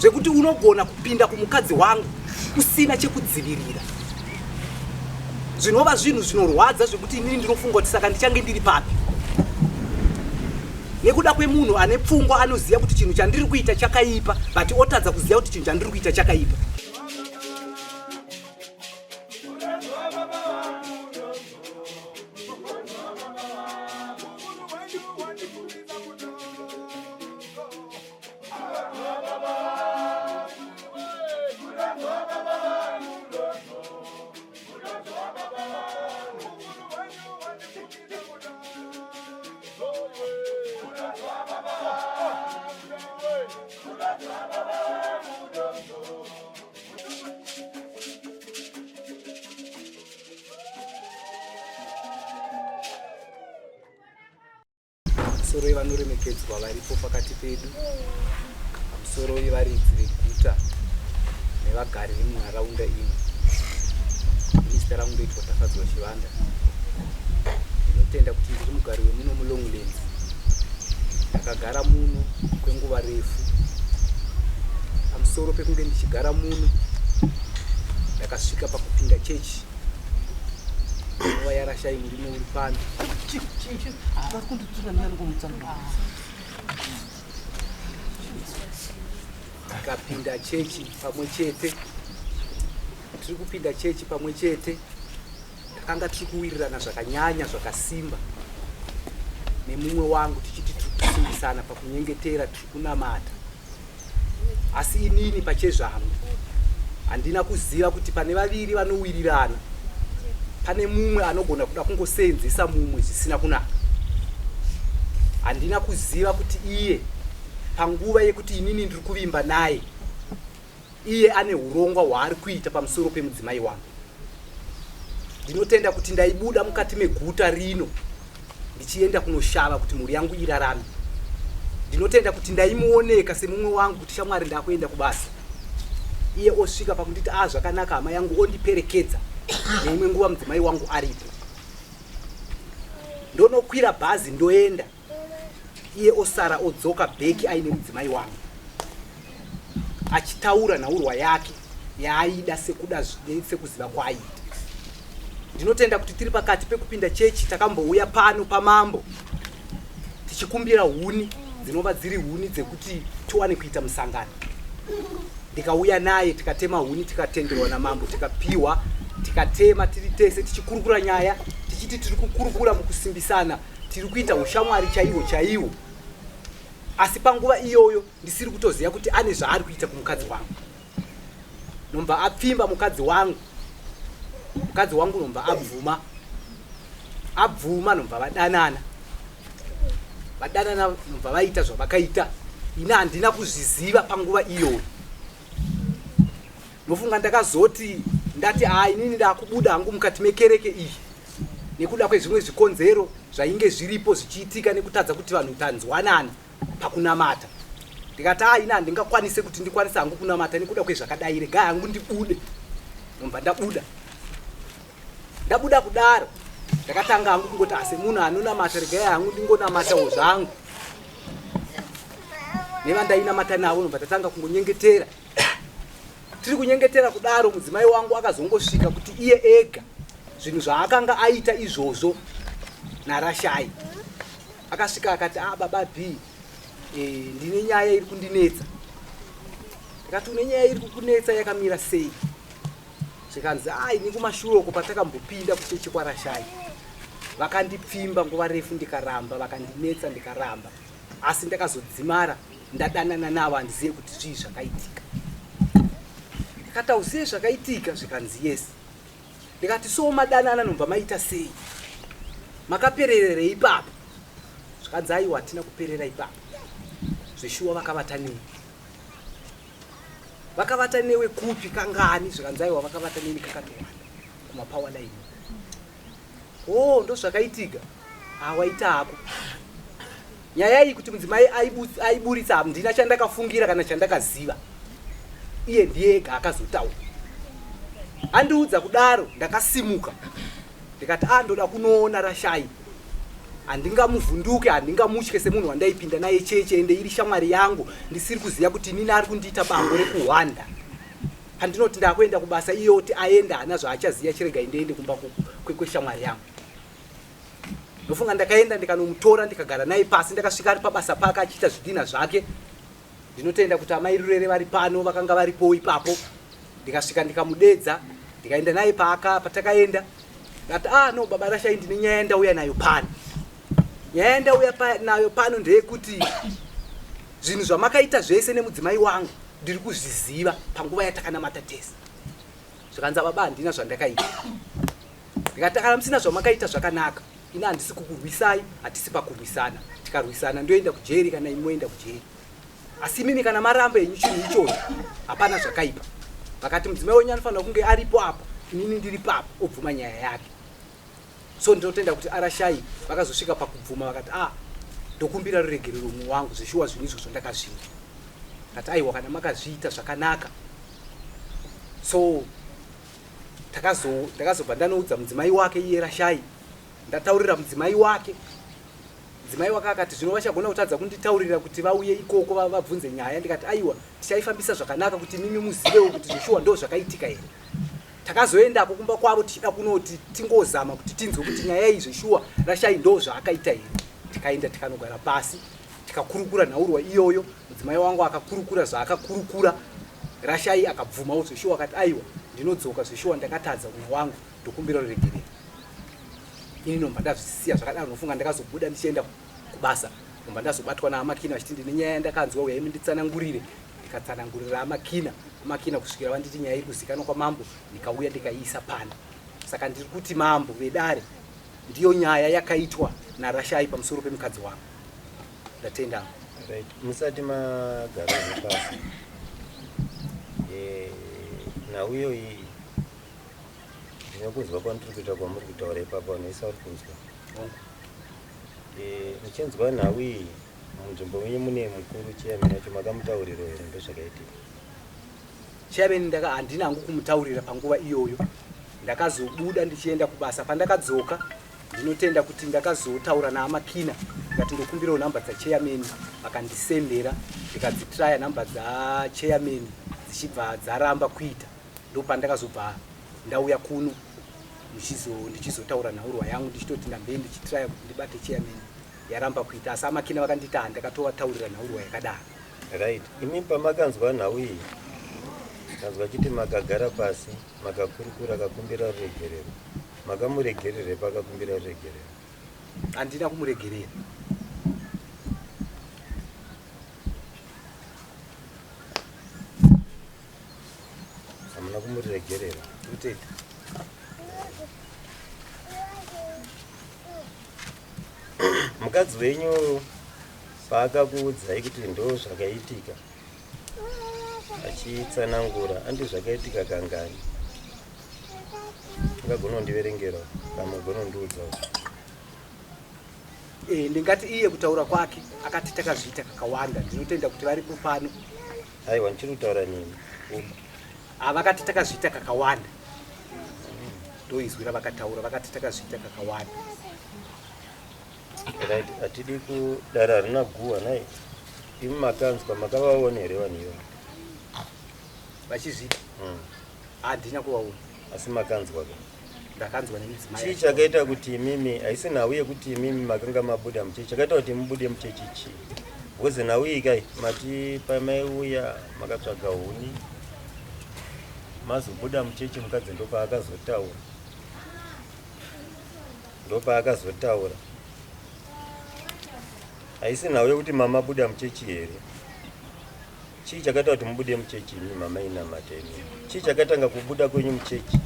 Zvekuti unogona kupinda kumukadzi wangu usina chekudzivirira. Zvinova zvinhu zvinorwadza zvekuti inini ndinofunga kuti saka ndichange ndiri papi. Nekuda kwemunhu ane pfungwa anoziva kuti chinhu chandiri kuita chakaipa but otadza kuziva kuti chinhu chandiri kuita chakaipa. Pamusoroi vanoremekedzwa varipo pakati pedu, pamusoroi varidzi veguta nevagari vemunharaunda ino. Ini zita rangu ndoitwa Tafadzwa Chivanda. Ndinotenda kuti ndiri mugari wemuno muLonglands. Ndakagara muno kwenguva refu. Pamusoro pekunge ndichigara muno, ndakasvika pakupinda chechi nguva yarashai murume uri pano. Tikapinda chechi pamwe chete, tiri kupinda chechi pamwe chete, takanga tiri kuwirirana zvakanyanya zvakasimba nemumwe wangu, tichiti tiri kusimbisana pakunyengetera, tiri kunamata. Asi inini pachezvangu handina kuziva kuti pane vaviri vanowirirana pane mumwe anogona kuda kungoseenzesa mumwe zvisina kunaka. Handina kuziva kuti iye panguva yekuti inini ndiri kuvimba naye iye ane urongwa hwaari kuita pamusoro pemudzimai wangu. Ndinotenda kuti ndaibuda mukati meguta rino ndichienda kunoshava kuti mhuri yangu irarame. Ndinotenda kuti ndaimuoneka semumwe wangu kuti shamwari ndakuenda kubasa. Iye osvika pakunditi ah zvakanaka hama yangu ondiperekedza neimwe nguva mudzimai wangu aripo. Ndonokwira bhazi ndoenda iye osara odzoka bheki aine mudzimai wangu achitaura nhaurwa yake yaaida sekuda sekuziva kwaaiita. Ndinotenda kuti tiri pakati pekupinda chechi takambouya pano pamambo tichikumbira huni dzinova dziri huni dzekuti tiwane kuita musangano. Ndikauya naye tikatema huni tikatenderwa namambo tikapiwa tikatema tiri tese tichikurukura nyaya tichiti tiri kukurukura mukusimbisana tiri kuita ushamwari chaiwo chaiwo asi panguva iyoyo ndisiri kutoziva kuti ane zvaari kuita kumukadzi wangu. Nomba apfimba mukadzi wangu, mukadzi wangu nomba abvuma, abvuma nomba vadanana, vadanana nomba vaita zvavakaita. Ini handina kuzviziva panguva iyoyo. Nofunga ndakazoti ndati haa inini ndakubuda hangu mukati mekereke iyi nekuda kwezvimwe zvikonzero zvainge zviripo zvichiitika nekutadza kuti vanhu tanzwanana pakunamata. Ndikati haa ini handingakwanise kuti ndikwanise hangu kunamata nekuda kwezvakadai, regai hangu ndibude. Ndobva ndabuda. Ndabuda kudaro ndakatanga hangu kungoti asi munhu anonamata regai hangu ndingonamatawo zvangu. Nevandainamata navo ndobva tatanga kungonyengetera. Tiri kunyengetera kudaro mudzimai wangu akazongosvika kuti iye ega zvinhu zvaakanga aita izvozvo naRashai. Akasvika akati ah baba B eh, ndine nyaya iri kundinetsa. Ndikati une nyaya iri kukunetsa yakamira sei? Zvikanzi ah ini kumashure uko patakambopinda kuchechi kwaRashai vakandipfimba nguva refu ndikaramba, vakandinetsa ndikaramba, asi ndakazodzimara ndadanana navo handizive kuti zvii zvakaitika. Ndikati hauzive zvakaitika? Zvikanzi yes. Ndikati so madanana nobva maita sei? Makaperererei ipapo? Zvikanzi aiwa hatina kuperera ipapo. Zveshuwa vakavata nei? Vakavata newe kupi kangani? Zvikanzi aiwa vakavata neni kakatowanda kumapower line. Oh, ndozvakaitika. Ah, waita hako. Nyaya iyi kuti mudzimai aiburitsa handina chandakafungira kana chandakaziva. Iye ndiye ega akazotaura. Andiudza kudaro ndakasimuka ndikati ah ndoda kunoona Rashai. Handingamuvhunduke, handingamutye semunhu wandaipinda naye chechi ende iri shamwari yangu ndisiri kuziva kuti inini ari kundiita bango rekuhwanda. Pandinoti ndakuenda kubasa iye oti aenda haana zvaachaziva chiregai ndiende kumba kweshamwari yangu. Ndofunga ndakaenda ndikanomutora ndikagara naye pasi ndakasvika ari pabasa pake achiita zvidhinha zvake. Ndinotenda kuti amai Rurere vari pano vakanga varipowo ipapo. Ndikasvika ndikamudedza ndikaenda naye paaka patakaenda ndikati ah no baba Rashai ndine nyaya yandauya nayo pano. Nyaya yandauya pa, nayo pano ndeyekuti zvinhu zvamakaita zvese nemudzimai wangu ndiri kuzviziva panguva yatakanamata tese. Zvikanzi baba handina zvandakaita. Ndikati kana musina zvamakaita zvakanaka ini handisi kukurwisai hatisi pakurwisana tikarwisana ndoenda kujeri kana imi moenda kujeri asi imimi kana maramba henyu chinhu ichocho hapana zvakaipa vakati mudzimai wenyu anofanira kunge aripo apa inini ndiri papa obvuma nyaya yake so ndinotenda kuti arashai vakazosvika pakubvuma vakati ah ndokumbira ruregerero mumwe wangu zveshuwa zvinhu izvozvo ndakazviita kati aiwa kana makazviita zvakanaka so ndakazobva ndanoudza mudzimai wake iye rashai ndataurira mudzimai wake mudzimai wake akati zvino vachagona kutadza kunditaurira kuti vauye ikoko vabvunze nyaya ndikati aiwa tichaifambisa zvakanaka kuti mimi muzivewo kuti zveshuwa ndo zvakaitika here takazoendako kumba kwavo tichida kunoti tingozama kuti tinzwe kuti nyaya iyi zveshuwa rashai ndo zvaakaita here tikaenda tikanogara pasi tikakurukura nhaurwa iyoyo mudzimai wangu akakurukura zvaakakurukura rashai akabvumawo zveshuwa akati aiwa ndinodzoka zveshuwa ndakatadza umwe wangu ndokumbira ruregerero ini ndomba ndazvisiya zvakadaro nofunga ndakazobuda ndichienda kubasa ndomba ndazobatwa naamakina vachiti ndine nyaya yandakanzwa uyai munditsanangurire ndikatsanangurira amakina amakina kusvikira vanditi nyaya iri kuzikanwa kwamambo ndikauya ndikaiisa pano saka ndiri kuti mambo vedare ndiyo nyaya yakaitwa narashai pamusoro pemukadzi wangu ndatenda right musati magara pasi eh, nhau iyoyi ndinokunzwa kwandiri kuita kwamuri kutaura ipapo vanhu vese vari kunzwa eh, muchinzwa nhau iyi munzvimbo menyu mune mukuru chairman wacho makamutauriro here ndozvakaitika chairman ndaka handina hangu kumutaurira panguva iyoyo ndakazobuda ndichienda kubasa pandakadzoka ndinotenda kuti ndakazotaura naamakina ndikati ndokumbirawo nhamba dzachairman vakandisendera ndikadzitraya nhamba dzachairman dzichibva dzaramba kuita ndopandakazobva ndauya kuno ndichizotaura nhaurwa yangu ndichitoti ndambei ndichitraya kuti ndibate chairman yaramba kuita asi amakina vakanditi handakatovataurira nhaurwa yakadaro right imi pamakanzwa nhau iyi kanzwa chiti makagara pasi makakurukura akakumbira ruregerero makamuregerere pakakumbira ruregerero handina kumuregerera hamuna kumuregerera ndotenda mukadzi wenyu paakakuudzai kuti ndo zvakaitika achitsanangura andi zvakaitika kangani ungagona kundiverengera kana ugona kundiudzawo Eh, ndingati iye kutaura kwake akati takazviita kakawanda ndinotenda kuti varipo pano aiwa ndichiri kutaura nemi ah, vakati takazviita kakawanda ndoizwi ravakataura vakati takazviita kakawanda right hatidi kudara harina guwa nai imi makanzwa makavaona here vanhu ivavo vachizviita hmm. handina kuvaona asi makanzwa ka ndakanzwa nemudzimai chii chakaita kuti imimi haisi nhau yekuti imimi makanga mabuda muchechi chakaita kuti mubude muchechi chii because nhau iyi kai mati pamaiuya makatsvaga huni mazobuda muchechi mukadzi ndopaakazotaura ndopaakazotaura haisi nhau yekuti mama buda muchechi here Chii chakaita kuti mubude muchechi imi mama inamata imi? Chii chakatanga kubuda kwenyu muchechi?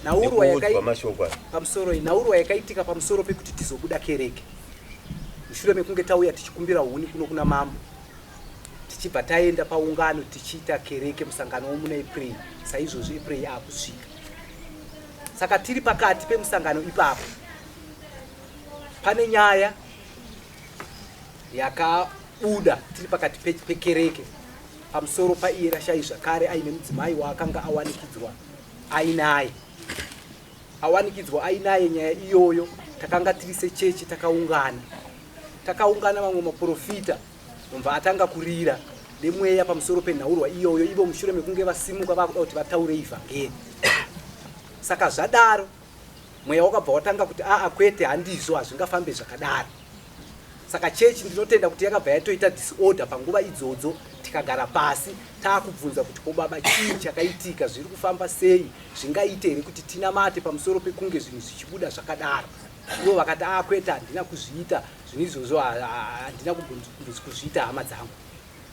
Nhaurwa yakaita mashoko aya. Pamusoro nhaurwa yakaitika pamusoro pekuti tizobuda kereke. Mushure mekunge tauya tichikumbira huni kuno kuna mambo. Tichibva taenda paungano tichiita kereke musangano womuna April. Saizvozvi April akusvika. Saka tiri pakati pemusangano ipapo. Pane nyaya yakabuda tiri pakati pekereke pamusoro paiye rashai zvakare aine mudzimai waakanga awanikidzwa ainaye awanikidzwa ainaye nyaya iyoyo Takanga tiri sechechi takaungana. Takaungana vamwe maporofita ndobva atanga kurira nemweya pamusoro penhaurwa iyoyo ivo mushure mekunge vasimuka vakuda kuti vataure ivhangeri. Saka zvadaro mweya wakabva watanga kuti aa kwete handizvo hazvingafambe zvakadaro. Saka chechi ndinotenda kuti yakabva yatoita disorder panguva idzodzo tikagara pasi taakubvunza kuti ko baba chii chakaitika zviri kufamba sei zvingaite here kuti tinamate pamusoro pekunge zvinhu zvichibuda zvakadaro. Ivo vakati aa kwete handina kuzviita zvinhu izvozvo handina kuzviita hama dzangu.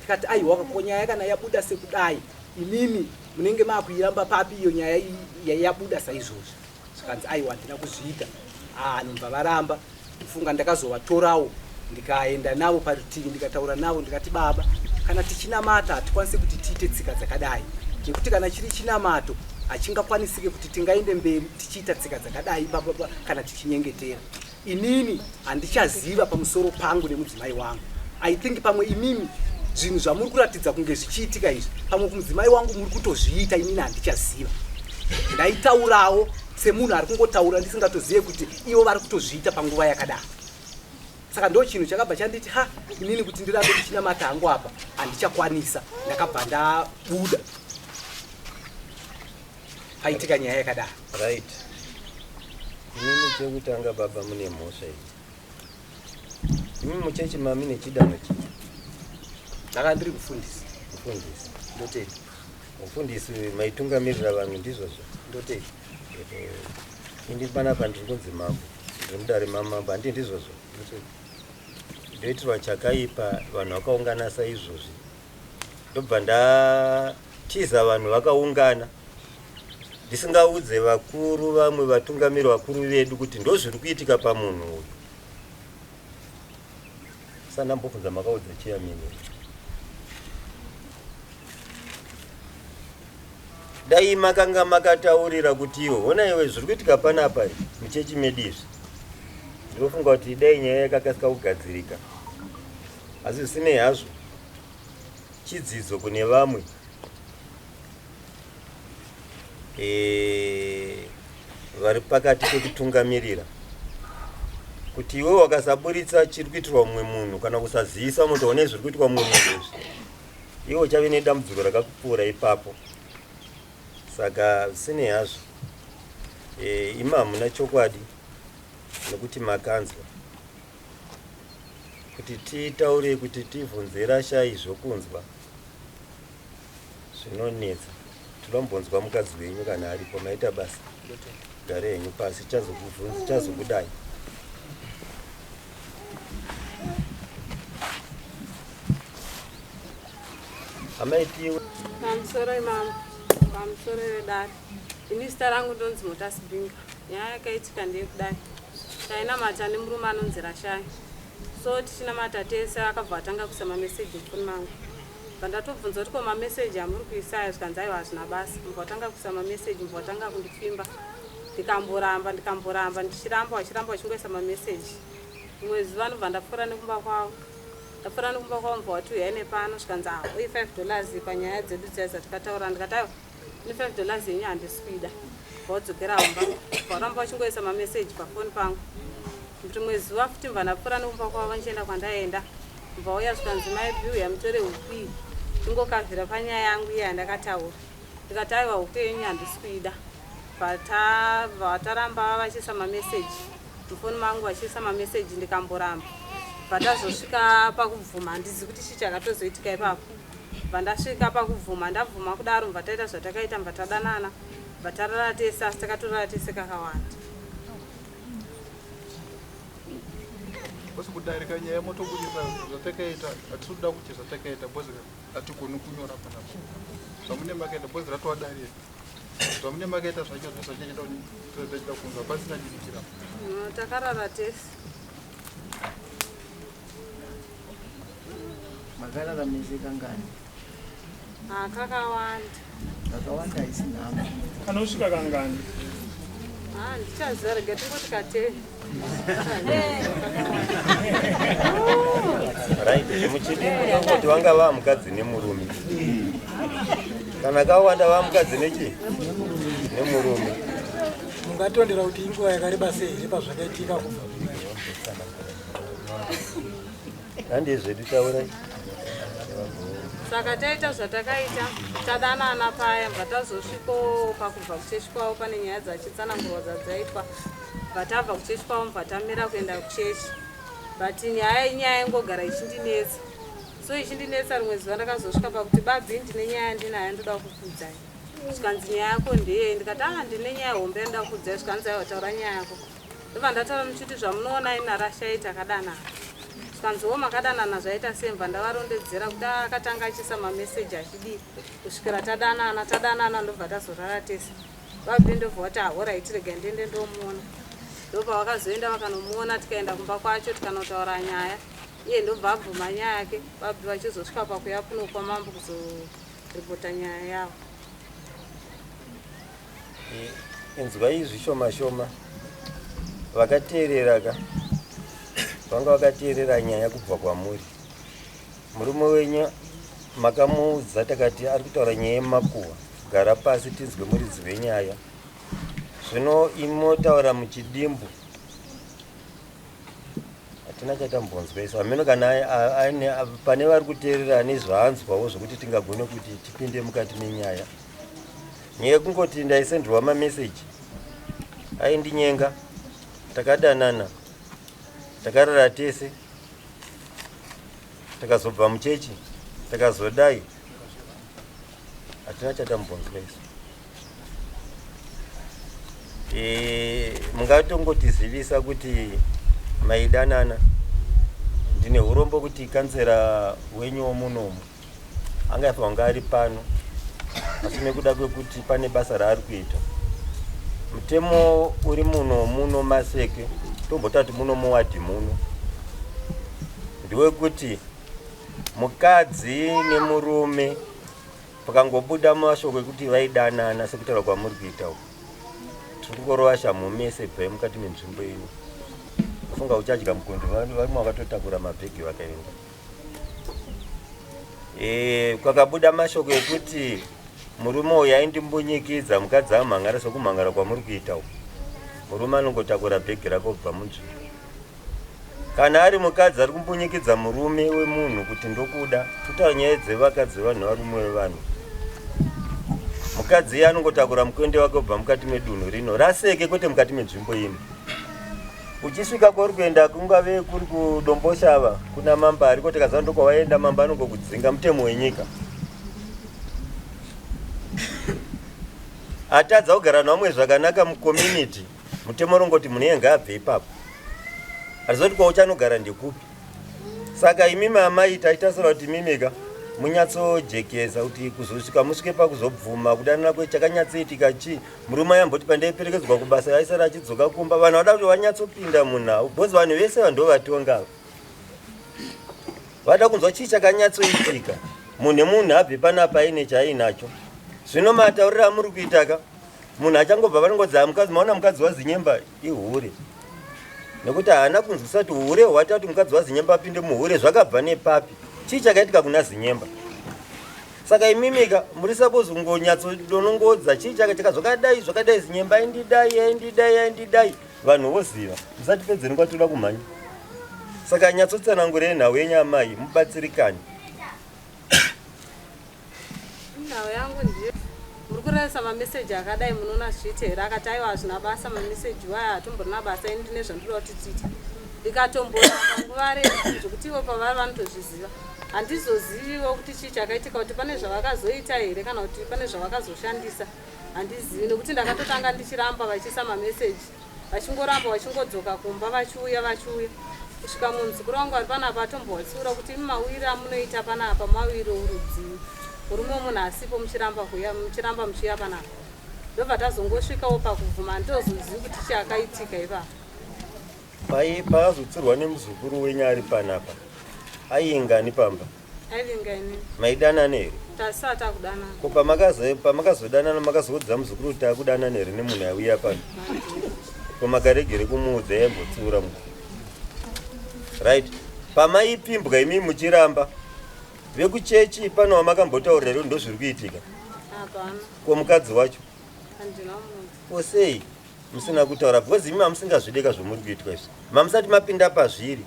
Tikati aiwa ko nyaya kana yabuda sekudai imimi munenge makuiramba papi iyo nyaya yabuda saizvozvi. Zvikanzi aiwa handina kuzviita. Anobva varamba. Kufunga ndakazovatorawo ndikaenda navo parutivi ndikataura navo ndikati baba kana tichinamata hatikwanise kuti tiite tsika dzakadai nekuti kana chiri chinamato hachingakwanisike kuti tingaende mberi tichiita tsika dzakadai baba kana tichinyengetera. Inini handichaziva pamusoro pangu nemudzimai wangu. I think pamwe imimi zvinhu zvamuri kuratidza kunge zvichiitika izvi pamwe kumudzimai wangu muri kutozviita inini handichaziva. Ndaitaurawo semunhu ari kungotaura ndisingatozive kuti ivo vari kutozviita panguva yakadaro. Saka ndo chinhu chakabva chanditi ha inini kuti ndirambe ndichinamata hangu apa handichakwanisa. Ndakabva ndabuda paitika nyaya yakadaro. Right. Inini chekutanga baba mune mhosva iyi. Imi muchechi mami nechidanho chii? Ndanga ndiri mufundisi. Mufundisi. Ndotenda. Mufundisi maitungamirira vanhu ndizvozvo? Ndotenda. Ini panapa ndiri kunzi mambo. Ndiri mudare mamambo handi ndizvozvo? Ndotenda. Ndoitirwa chakaipa vanhu vakaungana saizvozvi. Ndobva ndatiza vanhu vakaungana. Ndisingaudze vakuru vamwe vatungamiri vakuru vedu kuti ndozviri kuitika pamunhu uyu. Sandambobvunza makaudza chairman. Dai makanga makataurira kuti iwe hona iwe zviri kuitika panapa muchechi medu izvi. Ndinofunga kuti dai nyaya yakakasika kugadzirika. Asi zvisinei hazvo chidzidzo kune vamwe. Vari pakati pekutungamirira kuti iwe wakasaburitsa chiri kuitirwa mumwe munhu kana kusazivisa munhu one zviri kuitwa mumwe munhu izvi iwe uchave nedambudziko rakakupfuura ipapo. Saka zvisinei hazvo imi hamuna chokwadi nekuti makanzwa kuti titaure kuti tibvunze Rashai zvokunzwa zvinonetsa. Tinombonzwa mukadzi wenyu kana aripo. Maita basa, gare henyu pasi, chazokubvunza chazokudai. Amai tiwe. Pamusoro imambo, pamusoro vedare. Ini zita rangu ndonzi Mutasi Binga. Nyaya yakaitika ndeyekudai. Tainamata nemurume anonzi Rashai. So tichinamata tese akabva atanga kuisa mameseji mufoni mangu. Pandatobvunza kuti ko mameseji amuri kuisa aya zvikanzi aiwa hazvina basa. Mubva watanga kuisa mameseji mubva watanga kundipfimba. Ndikamboramba ndikamboramba ndichiramba vachiramba vachingoisa mameseji. Rimwe zuva ndobva ndapfuura nekumba kwavo. Ndapfuura nekumba kwavo mubva wati uyai nepano zvikanzi ah uyi $5 panyaya dzedu dziya dzatikataura. Ndikati aiwa ini $5 yenyu handisi kuida. Vodzokera kumba. Varamba vachingoisa mameseji pafoni pangu. Rimwe zuva futi mva ndapfuura nekumba kwavo ndichienda kwandaenda. Vauya zvikanzi mai Bill yamutore huku iyi tingokavhira panyaya yangu iya yandakataura. Ndikati aiwa huku yenyu handisi kuida. Vataramba vachiisa mameseji mufoni mangu vachiisa mameseji ndikamboramba. Vatazosvika pakubvuma handizi kuti chii chakatozoitika ipapo. Vandasvika pakubvuma ndabvuma kudaro mva taita zvatakaita mva tadanana mva tarara tese asi takatorara tese kakawanda. Basi kudarika nyaya motobudisa zvatakaita hatisi kuda kuti zvatakaita because hatigoni kunyora panapa zvamune makaita because ratova darika zvamune makaita zvacho zvachachida tachida kunzwa pasina dikitira. Takarara tese. Makarara mese kangani? Ah, kakawanda. Kakawanda haisi nhamba. Kanosvika kangani? Ah, ndichaziva rega tingoti kate. Right, muchidimbu tongoti vanga vaa mukadzi nemurume. Kana kawanda vaa mukadzi nechi? Nemurume. Mungatondera kuti inguva yakareba sei here pazvakaitika kubva kuna Handei zvedu taurai. Saka taita zvatakaita tadanana paya bva tazosviko pakubva kuchechi kwavo pane nyaya dzachitsanangurwa dzadzaitwa bva tabva kuchechi kwavo bva tamira kuenda kuchechi but nyaya inyaya ingogara ichindinetsa so ichindinetsa rimwe zuva ndakazosvika pakuti babi ndine nyaya yandinayo ndoda kukuudzai zvikanzi nyaya yako ndeyei ndikati ah ndine nyaya hombe yandoda kukuudzai zvikanzi aiwa taura nyaya yako ndobva ndataura muchiti zvamunoona ini narashai takadanana zvikanziwo makadanana zvaita sei mbva ndavarondedzera kuti ah, akatanga achiisa mameseji achidii kusvikira tadanana tadanana ndobva tazorara tese Babe ndobva wati ahoraiti rega ndiende ndomuona. Ndopavakazoenda vakanomuona tikaenda kumba kwacho tikanotaura nyaya. Iye ndobva abvuma nyaya yake babe vachizosvika pakuya kuno kwamambo kuzoripota nyaya yavo. Inzwai zvishoma shoma vakateerera ka vanga vakateerera nyaya kubva kwamuri. Murume wenyu makamuudza takati ari kutaura nyaya yemakuhwa gara pasi tinzwe muridzi wenyaya zvino imotaura muchidimbu hatina chatambonzwa isu hameno kana pane vari kuteerera ane zvaanzwawo zvekuti tingagone kuti tipinde mukati menyaya nyaya yekungoti ndaisendirwa mameseji aindinyenga takadanana takarara tese takazobva muchechi takazodai hatina chatambonzwa isu e, mungatongotizivisa kuti maidanana ndine urombo kuti kanzera wenyu womunomu angaifanira kunge ari pano asi nekuda kwekuti pane basa raari kuita mutemo uri muno muno maseke tombotati muno muwadhi muno ndewekuti mukadzi nemurume pakangobuda mashoko ekuti vaidanana sekutaura kwamuri kuita uku tiri kungorova shamhu mese bvai mukati menzvimbo ino ufunga uchadya mukondo vamwe vakatotakura mabhegi vakaenda e, kwakabuda mashoko ekuti murume uyu aindimbunyikidza mukadzi amhangara sekumhangara kwamuri kuita uku murume anongotakura bhegi rako kubva munzvimbo kana ari mukadzi ari kumbunyikidza murume wemunhu kuti ndokuda kutaura nyaya dzevakadzi vevanhu varume vevanhu mukadzi iye anongotakura mukwende wake kubva mukati medunhu rino raseke kwete mukati menzvimbo ino uchisvika kwauri kuenda kungave kuri kudomboshava kuna mambo ariko tikaziva ndokwawaenda mambo anongokudzinga mutemo wenyika atadza kugara nevamwe zvakanaka mucommunity mutemo unongoti munhu iye ngaabve ipapo hazoti kwauchanogara ndekupi saka imimi amai taitasira kuti imimika munyatsojekesa kuti kuzosvika musvike pakuzobvuma kudanana kwe chakanyatsoitika chii murume ayamboti pandaiperekedzwa kubasa aisara achidzoka kumba vanhu vada kuti vanyatsopinda munhau bcause vanhu vese vanhu ndovatonga ava vada kunzwa chii chakanyatsoitika munhu nemunhu abve panapa aine chaainacho zvino matauriro amuri kuitaka munhu achangobva vanongodza mukadzi maona mukadzi wazinyemba ihure nekuti haana kunzwisa kuti hure hwati kuti mukadzi wazinyemba apinde muhure zvakabva nepapi chii chakaitika kuna zinyemba saka imimika muri suppose kungonyatsodonongodza chii chakaitika zvakadai zvakadai zinyemba aindidai aindidai aindidai vanhu voziva musatipedzeni kwatoda kumhanya saka nyatsotsanangurei nhau yenyu amai mubatsirikani Nhau yangu ndiyo muri kurevesa mameseji akadai munoona zvichiita here akati aiwa hazvina basa mameseji waya hatomborina basa ini ndine zvandiroda kuti tiite ndikatomboramba nguva refu zvekuti ivo pavari vanotozviziva handizoziviwo kuti chii chakaitika kuti pane zvavakazoita here kana kuti pane zvavakazoshandisa handizivi nekuti ndakatotanga ndichiramba vachiisa mameseji vachingoramba vachingodzoka kumba vachiuya vachiuya kusvika mumuzukuru wangu ari panapa atombovatsiura kuti imi mawiri amunoita panapa mawiri orudzii murume wemunhu asipo muchiramba kuya muchiramba muchiuya panapa ndobva tazongosvikawo pakubvuma handitozozivi kuti chii akaitika ipapa Pai pakazotsiurwa nemuzukuru wenyu ari panapa aiingani pamba aivinga ini maidanana here tasati takudanana ko pamakazodanana makazoudza muzukuru kuti takudanana here nemunhu aiuya pano ko makaregere kumuudza yaimbotsiura munhu right pamaipimbwa imi muchiramba vekuchechi pano wamakambotaurira here ndozviri kuitika hapana ko mukadzi wacho handina mudzi ko sei Musina kutaura because imi mamusingazvideka zvomuri kuitwa izvi. Mamusati mapinda pazviri.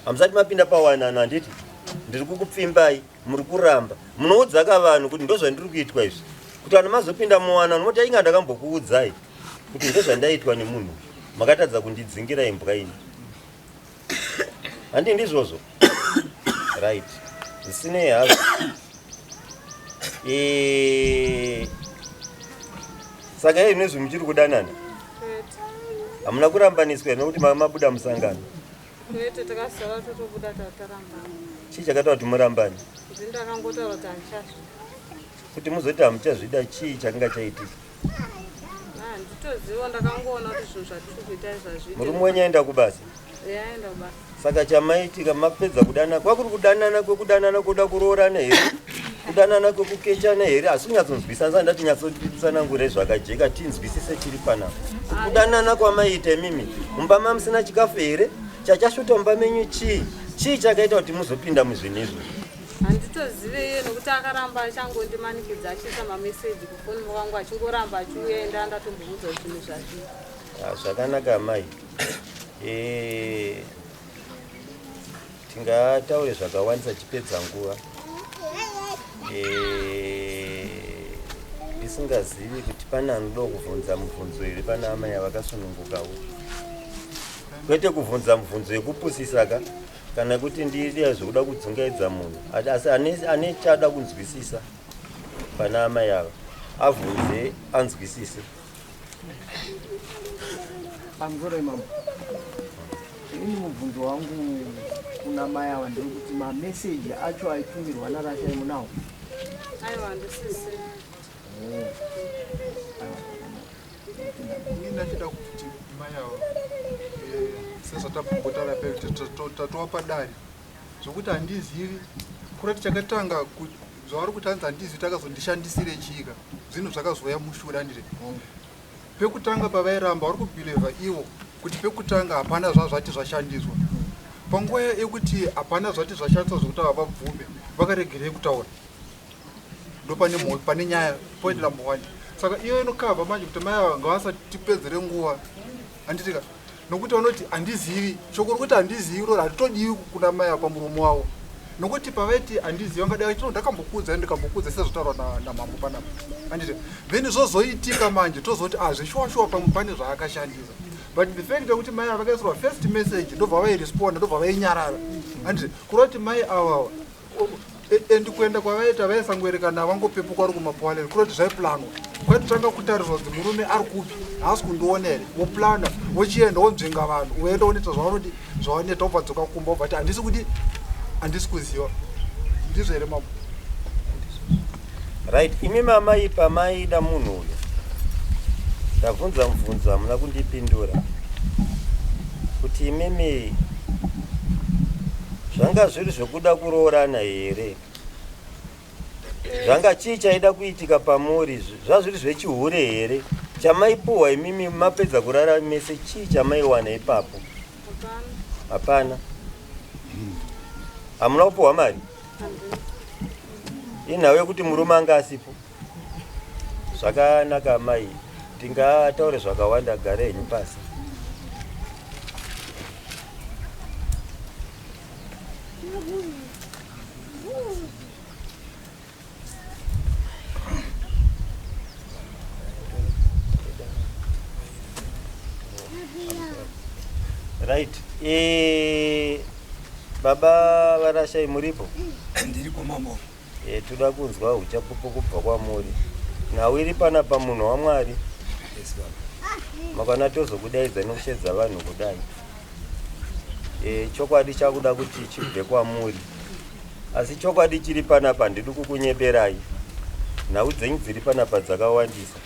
Hamusati mapinda pawanano handiti? Ndiri kukupfimbai, muri kuramba. Munoudza ka vanhu kuti ndozvandiri kuitwa izvi. Kuti vanhu mazopinda muwanano moti inga ndakambokuudzai kuti ndozvandaitwa nemunhu. Makatadza kundidzingira imbwa ini. Handi ndizvozvo? Right. Zvisinei hazvo. Eh, saka iye zvinezvi muchiri kudanana? Hamuna kurambaniswa here nokuti mabuda musangano? Kwete, takasara totobuda tatarambana. Chii chakaita kuti murambane? Ndini ndakangotaura kuti handichazvida. Kuti muzoti hamuchazvida chii chakanga chaitika? Handitoziva, ndakangoona kuti zvinhu zvatiri kuita izvi hazviite. Murume wenyu aenda kubasa? Aenda kubasa. Saka chamaitika mapedza kudanana, kwakuri kudanana kwekudanana kuda kuroorana here? Kudanana kwekukechana here? Asi kunyatsonzwisisa ndisati ndati nyatsotsanangure zvakajeka tinzwisise chiri panapa. Kudanana kwamaiita imimi, mumba mamusina chikafu here? Chachashota mumba menyu chii? Chii chakaita kuti muzopinda muzvinhu izvozvo? Handitozive iye nokuti akaramba achangondimanikidza achiisa mameseji kufoni kwangu achingoramba achiuya enda ndatombomudza kuti zvinhu zvazvii. Ah, zvakanaka amai. Eh, tingataure zvakawandisa chipedza nguva. Eh, ndisingazivi kuti pane anoda kuvhunza mubvunzo here pana amai avakasunungukawo. Kwete kuvhunza mubvunzo yekupusisa ka kana kuti ndiite zvekuda kudzungaidza munhu asi ane chaada kunzwisisa pana amai ava avhunze anzwisise. Pamusoro imambo, ini mubvunzo wangu kuna mai ava ndewekuti mameseji acho aitumirwa naRashai munawo? Aiwa, handisisi. Oh. Ini ndachida kuti mai ava eh, sezvatabombotaura paya kuti tatova padare zvokuti handizivi kurati chakatanga zvavari kuti hanzi handizivi takazondishandisire chiika zvinhu zvakazouya mushure andire pekutanga pavairamba vari kubhilevha ivo kuti pekutanga hapana zvazvati zvashandiswa panguva yekuti hapana zvati zvashandiswa zvekuti havabvume vakaregerei kutaura ndopane pane nyaya point number one saka iyo inokavha manje kuti mai ava ngavasatipedzere nguva handitika nokuti vanoti handizivi shoko rokuti handizivi roro haritodiwi kuna mai ava pamuromo wavo nokuti pavaiti handizivi vangadai vachiti ndakambokuudza ndikambokuudza sezvotaurwa namambo panapa handiti then zvozoitika manje tozoti ah zveshuwa shuwa pamwe pane zvaakashandisa but the fact yekuti mai ava vakaisirwa first message ndobva vairesponda ndobva vainyarara handiti kureva kuti mai avawa and kuenda kwavaita vaisangoerekana vangopepuka vari kumapwalero kuroti zvaiplanwa kwaitotanga kutariswa kuti murume ari kupi haasi kundiona here woplana wochienda wonzvenga vanhu woenda wonoita zvavanoti zvavanoita wobva dzoka kumba wobva ti handisi kudi handisi kuziva ndizvo here mambo right imi mamai pamaida munhu uyo ndabvunza mubvunzo hamuna kundipindura kuti imimi zvanga zviri zvekuda kuroorana here zvanga chii chaida kuitika pamuri zvazviri zvechihure here chamaipuhwa imimi mapedza kurara mese chii chamaiwana ipapo hapana hamuna kupuhwa mari inhau yekuti murume anga asipo Zvakanaka amai, tingataure zvakawanda, gare henyu pasi. Right. Eh, baba varashai muripo? Ndiripo mambo. E, toda kunzwa uchapupu kubva kwamuri. Nhau iri panapa munhu waMwari. Yes, baba. Makana tozokudaidza nekushedza vanhu kudai. E, chokwadi chakuda kuti chibve kwamuri. Asi chokwadi chiri panapa handidi kukunyeberai. Nhau dzenyu dziri panapa dzakawandisa.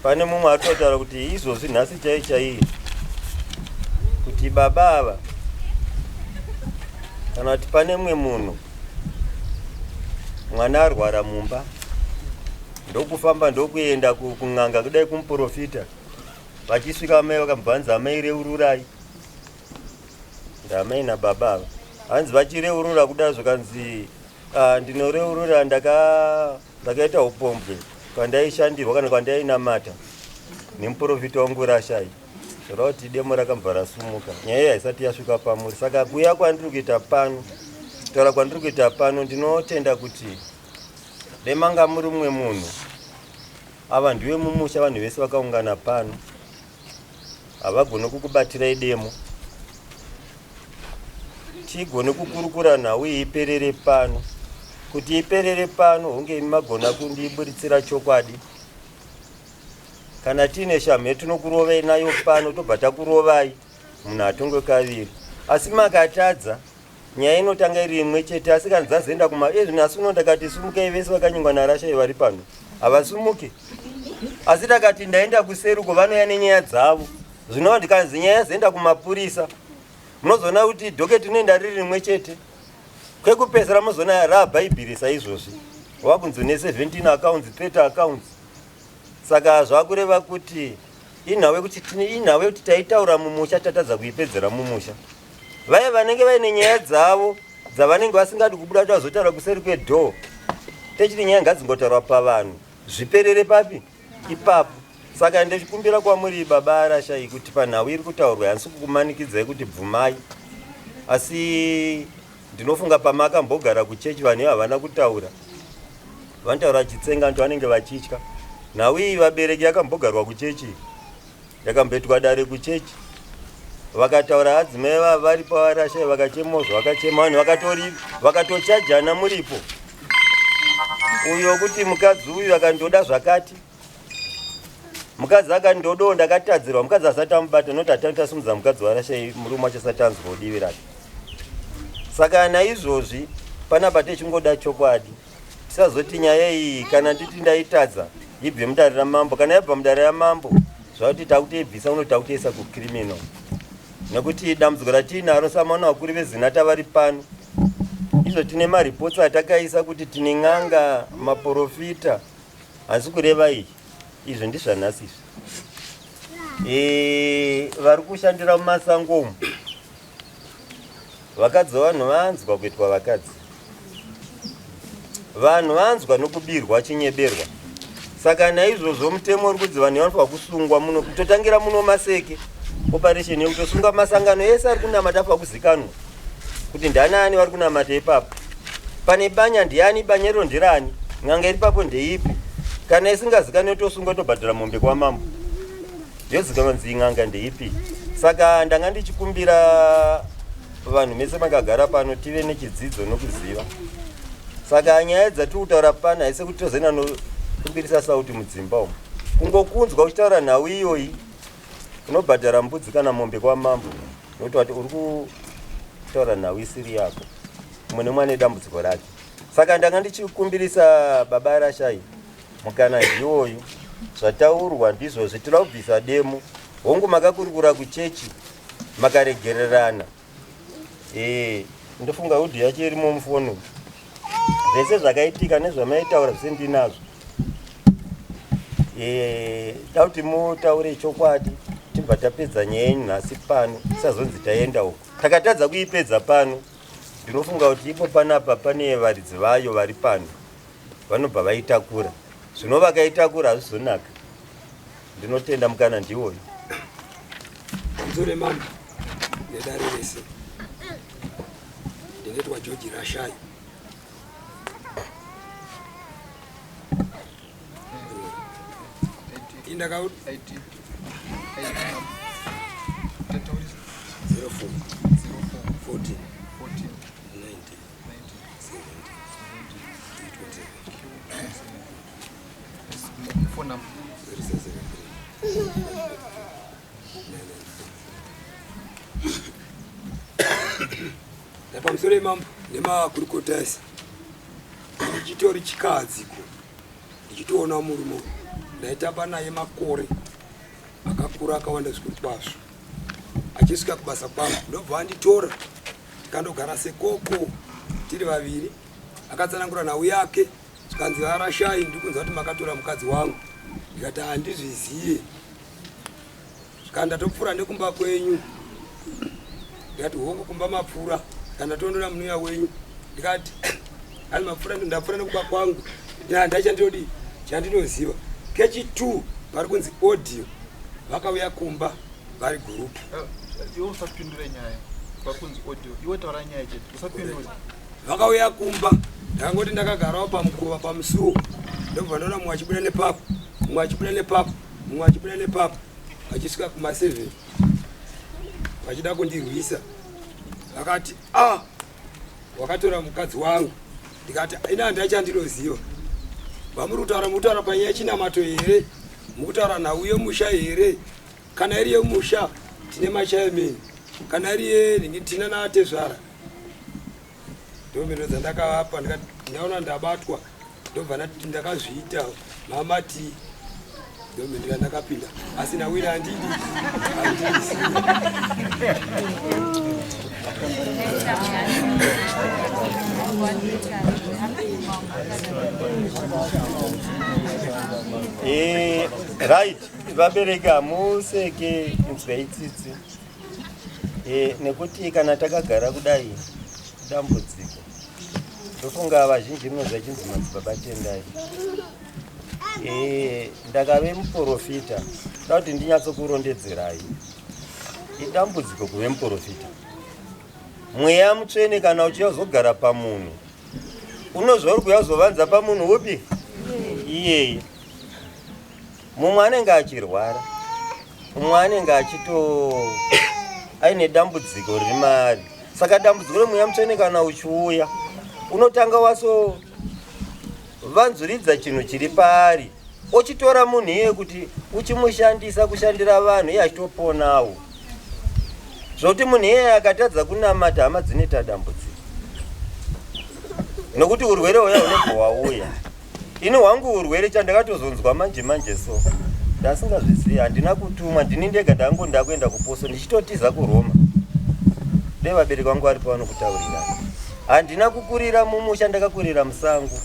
Pane mumwe atotaura kuti izvozvi nhasi chai chaiye kuti baba ava kana kuti pane mumwe munhu mwana arwara mumba ndokufamba ndokuenda kun'anga kudai kumuprofita vachisvika amai vakamubvanza amai reururai ndamai nababa ava hanzi vachireurura kudai zvikanzi ah, ndinoreurura ndakaita upombwe kwandaishandirwa kana kwandainamata Nemuprofita wangu Rashai. Zvoreva kuti demo rakambva rasumuka. Nyaya iyi haisati yasvika pamuri. Saka kuuya kwandiri kuita pano, kutaura kwandiri kuita pano, ndinotenda kuti dai manga muri mumwe munhu. Ava ndiwe mumusha vanhu vese vakaungana pano. Havagone kukubatirai demo. Tigone kukurukura nhau iyi iperere pano. Kuti iperere pano hunge imi magona kundiburitsira chokwadi. Kana tiine shamhu yatinokurovai nayo pano tobva takurovai munhu atongwe kaviri. Asi makatadza nyaya inotanga iri imwe chete asi kana dzazoenda kuma ezvi nhasi uno ndakati sumukai vese vakanyengwa narashai vari pano havasumuke asi takati ndaenda kuseri uko vanouya nenyaya dzavo zvinova ndikanzi nyaya yazoenda kumapurisa munozoona kuti dhoketi rinoenda riri rimwe chete kwekupedzisira muzoona rabhaibhiri saizvozvi wakunzi une 17 accounts 30 accounts saka zvakureva kuti inhau yekuti inhau yekuti taitaura mumusha tatadza kuipedzera mumusha vaye vanenge vaine nyaya dzavo dzavanenge vasingadi kubuda kuti vazotaura kuseri kwedhoo techiti nyaya ngadzingotaurwa pavanhu zviperere papi ipapo saka ndechikumbira kwamuri baba arashai kuti panhau iri kutaurwa handisi kukumanikidzai kuti bvumai asi ndinofunga pamakambogara kuchechi vanhu ivo havana kutaura vanotaura chitsenga nto vanenge vachitya nhau iyi vabereki yakambogarwa kuchechi yakamboitwa dare kuchechi vakataura adzimai vava varipo varashai vakachemawo zvavakachema vanhu vakatori vakatochajana muripo uyo kuti mukadzi uyu akandoda zvakati mukadzi akandodawo ndakatadzirwa mukadzi asati amubata noti hatani tasimudza mukadzi warashai murume wacho asati anzwawo divi rake saka naizvozvi panapa techingoda chokwadi tisazoti nyaya iyi kana nditi ndaitadza ibve mudare ramambo kana yabva mudare ramambo zvakuti takutoibvisa uno takutoisa kucriminal nekuti dambudziko ratiinaro samaona vakuru vezinata vari pano izvo tine mareports atakaisa kuti tine n'anga maporofita hansi kureva iyi izvi ndizvanhasi izvi e, vari kushandira mumasango umu Vakadzi vanhu vanzwa kuitwa vakadzi. Vanhu vanzwa nokubirwa chinyeberwa. Saka naizvozvo mutemo uri kunzi vanhu vanofanirwa kusungwa muno kutotangira muno maseke operation yekutosunga masangano ese ari kunamata afanirwa kuzikanwa kuti ndanaani vari kunamata ipapo. Pane banya ndiani banya iro ndirani n'anga iri papo ndeipi kana isingazikanwi yotosungwa tobhadhara mombe kwamambo. Yozikanwa nzi n'anga ndeipi saka ndanga ndichikumbira vanhu mese makagara pano tive nechidzidzo nokuziva saka nyaya dzatiri kutaura pano haisi kuti tozoenda nokumbirisa sauti mudzimba umu kungokunzwa uchitaura nhau iyoyi unobhadhara mbudzi kana mombe kwamambo nokuti wati uri kutaura nhau isiri yako mumwe nemwe ane dambudziko rake saka ndanga ndichikumbirisa baba rashai Mukana ndiwoyu, zvataurwa ndizvozvi, tinoda kubvisa demo. Hongu makakurukura kuchechi makaregererana. Eh, ndofunga audio yacho irimo mufoni umu. Zvese zvakaitika nezvamaitaura zvese ndinazvo. Eh, da kuti mutaure chokwadi tibva tapedza nyaya yenyu nhasi pano tisazonzi taenda uko. Takatadza kuipedza pano. Ndinofunga kuti ipo panapa pane varidzi vayo vari pano. Vanobva vaitakura. Zvino vakaitakura hazvizonaka. Ndinotenda mukana ndiwoyo. Nzure mambo nedare rese. Ndinoitwa George Rashai. Indaka ID. ID number. 04 04 14 14 90 Phone number. Napamusoro imambo nemakurukota ese ndichitori chikahadziko ndichitoona murume ndaitamba naye makore akakura akawanda zvikuru kwazvo achisvika kubasa kwangu ndobva anditora tikandogara sekoko tiri vaviri akatsanangura nhau yake zvikanzi varashai ndikunzwa kuti makatora mukadzi wangu ndikati handizviziye zvikanzi ndatopfuura nekumba kwenyu ndikati hongu kumba mapfuura kana ndatondona munuya wenyu ndikati ani mapfuura ndapfuura nekumba kwangu ndachandinodii chandinoziva kechi two pari kunzi audio. Vakauya kumba vari gurupu. Iwe usapindure nyaya pakunzi audio, iwe taura nyaya chete, usapindure. Vakauya kumba, ndakangoti ndakagarawo pamukova pamusuwo, ndobva ndaona mumwe achibuda nepapo, mumwe achibuda nepapo, mumwe achibuda nepapo, vachisvika kuma7 vachida kundirwisa. Vakati, a ah, wakatora mukadzi wangu. Ndikati, ina handachandinoziva vamuri kutaura, muri kutaura panyaya yechinamato here? Mukutaura nhau yemusha here? Kana iri yemusha tine machairman, kana iri yenhingi tina naatezvara. Ndomhino dzandakavapa, ndikati ndaona ndabatwa, ndobva ndati ndakazviita mamati, ndomhindira ndakapinda, asi nawina handidi handidi. Right, vabereki hamuseke, inzwai tsitsi nekuti kana takagara kudai dambudziko. Ndofunga vazhinji munoziva chinzi madzibaba Tendai. Ndakave muprofita, da kuti ndinyatsokurondedzerai. Idambudziko kuve muprofita. Mweya mutsvene kana uchiyazogara pamunhu, unozva uri kuyazovanza pamunhu upi iyeye. Mumwe anenge achirwara, mumwe anenge achito aine dambudziko riri maari. Saka dambudziko remweya mutsvene kana uchiuya, unotanga waso vanzuridza chinhu chiri paari, ochitora munhu iye kuti uchimushandisa kushandira vanhu, iye achitoponawo. Zvokuti munhu iyeye akatadza kunamata, hama dzinoita dambudziko, nokuti urwere huya hunobva hwauya. Ini hwangu urwere chandakatozonzwa manje manje, so ndasingazvizivi, handina kutumwa, ndini ndega ndango ndakuenda kuposo ndichitotiza kuRoma. Dei vabereki vangu varipo vanokutaurira. Handina kukurira mumusha, ndakakurira musango,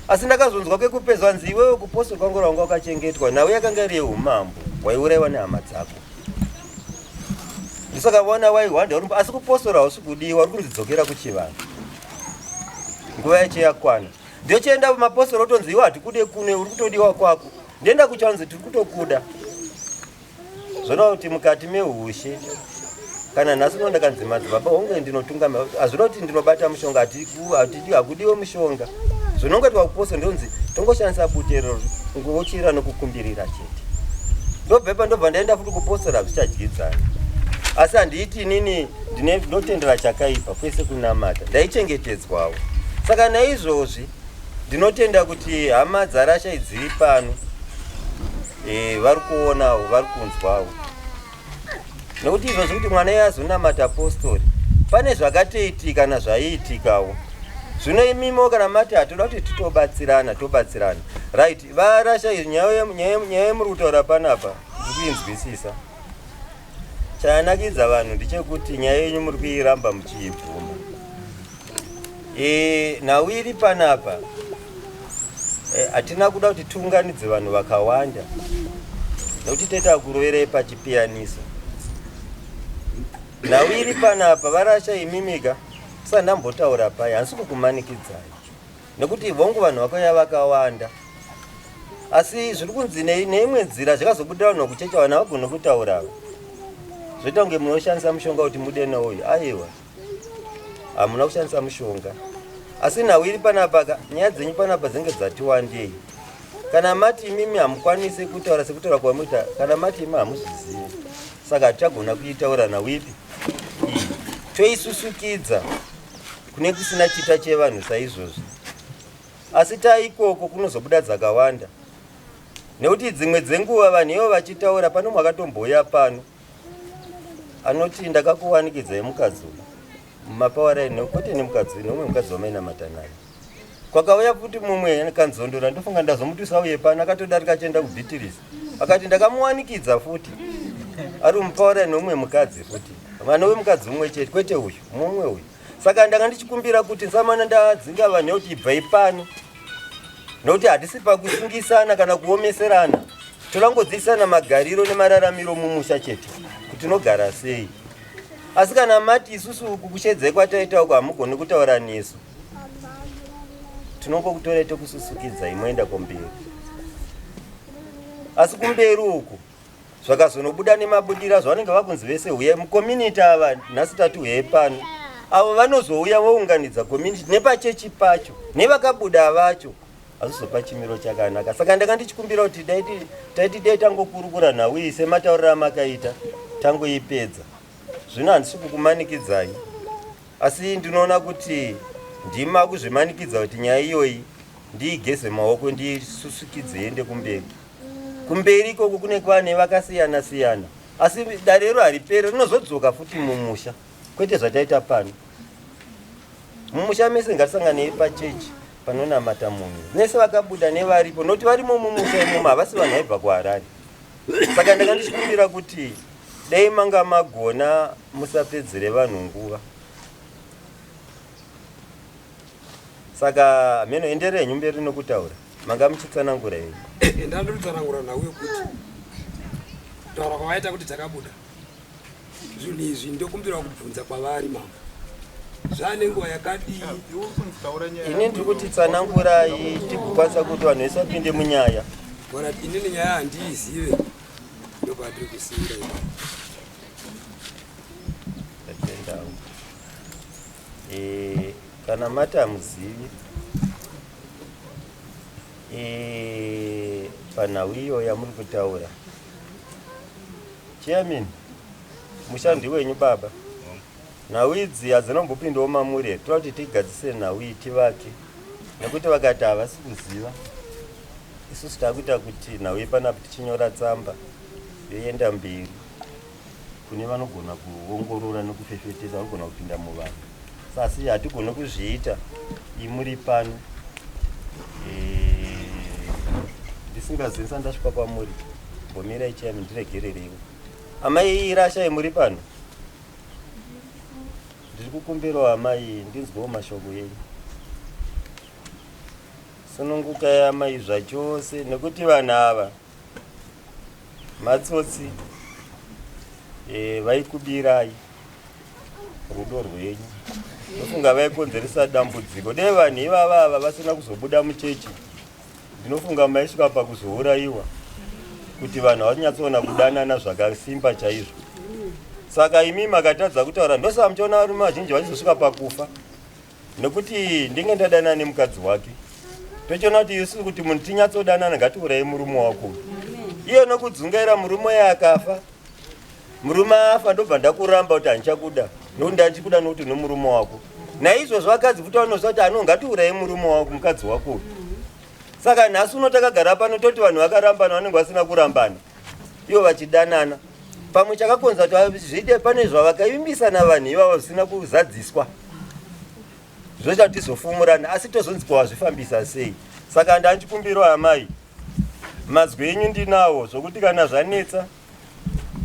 asi ndakazonzwa kwekupedzwa nzi iwewe kuposo kwangu rwanga wakachengetwa nhau yakanga iri yeumambo, waiurayiwa nehama dzako, ndisaka vaona waihwanda uri, asi kupostora hausi kudiwa, uri kunzi dzokera kuchivanhu, nguva yacho yakwana. Ndochienda kumapostori, otonzi iwe hatikude kuno, uri kutodiwa kwako. Ndoenda kuchanzi tiri kutokuda. Zvoreva kuti mukati meushe kana nhasi uno ndakanzi madzibaba, honge ndinotungamira, hazvireva kuti ndinobata mushonga. Hatidi, hakudiwe mushonga. Zvinongoitwa kuposo ndonzi tongoshandisa butero ngochira nokukumbirira chete. Ndobvepa ndobva ndaenda futi kupostora, hazvichadyidzana. Asi handiiti inini ndinotendera chakaipa kwese kunamata, ndaichengetedzwawo. Saka naizvozvi ndinotenda kuti hama dzaRasha dziri pano vari kuonawo, vari kunzwawo, nekuti izvozvi kuti mwana iye azonamata postori, pane zvakatoitika nazvaiitikawo. Zvino imimo kana mati hatoda kuti titobatsirana, tobatsirana. Right, vaRasha, nyaya yemuri kutaura panapa ndiri kuinzwisisa. Chanakidza vanhu ndechekuti nyaya yenyu muri kuiramba muchiibvuma. Nhau iri panapa, hatina kuda kuti tiunganidze vanhu vakawanda, nekuti toita kuroverei pachipiyaniso. Nhau iri panapa, vaRasha, imimika tisandambotaura pai, handisi kukumanikidzai, nekuti vongu vanhu vakauya vakawanda, asi zviri kunzi neimwe nzira zvakazobudira vanhu vakuchecha, vanhu havagoni kutaura, zvoita kunge munoshandisa mushonga kuti mude neuyu. Aiwa, hamuna kushandisa mushonga, asi nhau iri panapa, nyaya dzenyu panapa dzinenge dzati wandei. Kana mati imimi hamukwanisi kutaura sekutaura kwamuita, kana mati imi hamuzvizivi, saka hatichagona kuitaura nhau ipi iyi, toisusukidza kune kusina chita chevanhu saizvozvi. Asi taikoko kunozobuda dzakawanda, nekuti dzimwe dzenguva vanhu ivo vachitaura pano, mwakatombouya pano anoti ndakakuwanikidzai mukadzi uyu mumapawaraini, kwete nemukadzi uyu, neumwe mukadzi wamainamata naye. Kwakauya futi mumwe kanzondora, ndofunga ndazomuti uye pano, akatodarika achienda kubhitirisi, akati ndakamuwanikidza futi ari mupawaraini neumwe mukadzi futi, vana wemukadzi mumwe chete, kwete uyu, mumwe uyu. Saka ndanga ndichikumbira kuti nsamana ndadzinga vanhu nekuti ibvai pano, nokuti hatisi pakusungisana kana kuomeserana, torangodzidzisana magariro nemararamiro mumusha chete, kuti tinogara sei. Asi kana mati isusu uku kushedzai kwataita uku hamugoni kutaura nesu, tinongokutorai tokususukidzai moenda kumberi. Asi kumberi uku Zvakazonobuda nemabudira zvavanenge vakunzi vese huyai mucommunity ava, nhasi tati huyai pano. Avo vanozouya vounganidza community nepachechi pacho nevakabuda vacho, hazvizopa chimiro chakanaka. Saka ndanga ndichikumbira kuti taiti dai tangokurukura nhau iyi sematauriro amakaita, tangoipedza. Zvino handisi kukumanikidzai, asi ndinoona kuti ndima kuzvimanikidza kuti nyaya iyoyi ndiigeze maoko, ndiisusukidze iende kumberi. Kumberi ikoko kune kwane vakasiyana siyana, asi dare iro hariperi, rinozodzoka futi mumusha, kwete zvataita pano. Mumusha mese ngatisanganei pachechi panonamata munhu nese vakabuda nevaripo, nokuti varimo mumusha imomo havasi vanhu vaibva kuHarare. Saka ndanga ndichikumbira kuti dai manga magona musapedzere vanhu nguva. Saka mheno enderera henyu mberi nokutaura, manga muchitsanangura henyu. Ndandotsanangura nhau yekuti kutaura kwavaita kuti takabuda zvinhu izvi, ndokumbira kubvunza kwavari mambo, zvane nguva yakadii? Ini ndiri kuti tsanangurai tigokwanisa kuti vanhu vese vapinde munyaya. Alright, inini nyaya handiizive, ndopatiri kusiira ipapo. Tatendawo. Kana mati hamuzivi panhau iyo yamuri kutaura, chairman, mushandi wenyu baba, nhau idzi hadzinombopindawo mamuri here? Toda kuti tigadzise nhau iyi tivake, nekuti vakati havasi kuziva, isusu takuita kuti nhau iyi panapo tichinyora tsamba yoenda mberi kune vanogona kuongorora nekufefetesa, vanogona kupinda muvanhu. Sasi hatigoni kuzviita imuri pano. Ndisingazivi ndasvika kwamuri, mbomirai chairman, ndiregerereiwo. Amai Rashai, muri pano? Ndiri kukumbirawo amai, ndinzwewo mashoko enyu. Sunungukai amai zvachose, nekuti vanhu ava matsotsi, vaikubirai rudo rwenyu, ndofunga vaikonzeresa dambudziko. Dai vanhu ivava ava vasina kuzobuda muchechi, ndinofunga maisvika pakuzourayiwa, kuti vanhu vanyatsoona kudanana zvakasimba chaizvo. Saka imi makatadza kutaura, ndosaka muchiona varume vazhinji vachizosvika pakufa, nekuti ndinge ndadanana nemukadzi wake, tochiona kuti isu kuti munhu tinyatsodanana ngatiuraye murume wako. Iye nokudzungaira, murume uye akafa. Murume afa, ndobva ndakuramba kuti handichakuda, nokuti ndandichikuda nokuti nomurume wako. Naizvozvo vakadzi futi vanoziva kuti ano ngatiuraye murume wako, mukadzi wako. Saka nhasi uno takagara pano toti vanhu vakarambana, vanenge vasina kurambana, ivo vachidanana. Pamwe chakakonza kuti zviite pane zvavakaimbisana vanhu ivavo zvisina kuzadziswa, zvoita kuti tizofumurana, asi tozonzi kwawazvifambisa sei? Saka ndanchikumbiro amai, mazwi enyu ndinawo, zvokuti kana zvanetsa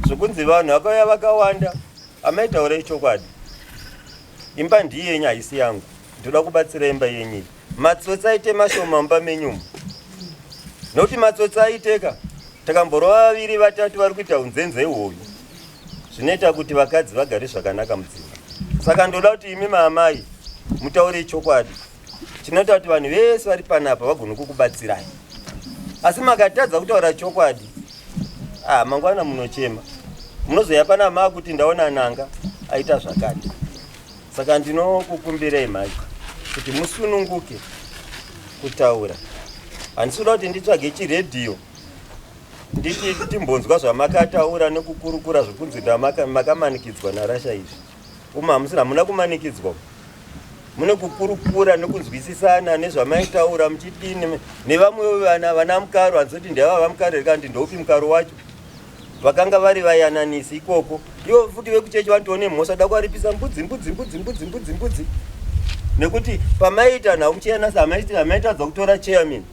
zvokunzi vanhu vakauya vakawanda, amai taurai chokwadi. Imba ndiyenyu, haisi yangu. Ndoda kubatsira imba yenyu iyi, matsotsi aite mashoma mumba menyumo, nokuti matsotsi aiteka takamborova vaviri vatatu vari kuita unzenze ihwoyu, zvinoita kuti vakadzi vagare zvakanaka mudzimba. Saka ndoda kuti imi maamai mutaure chokwadi chinoita kuti vanhu vese vari panapa vagone kukubatsirai. Asi makatadza kutaura chokwadi, ah, mangwana munochema, munozoya pana maakuti ndaona nanga aita zvakati. Saka ndinokukumbirai mhai kuti musununguke kutaura. Handisi kuda kuti nditsvage chiredhiyo nditi timbonzwa zvamakataura nekukurukura zvekunzi makamanikidzwa naRasha izvi. Uma hamusina, hamuna kumanikidzwa, mune kukurukura nekunzwisisana nezvamaitaura muchidini nevamwe vana vana mukaro. Handizoti ndeva vamukaro here, kana kuti ndoupi mukaro wacho vakanga vari vayananisi ikoko. Ivo futi vekuchechi vanotoone mhosva, da kuvaripisa mbudzi mbudzi mbudzi mbudzi mbudzi mbudzi, nekuti pamaiita nhau muchiyanasa hamaitadza kutora chairman,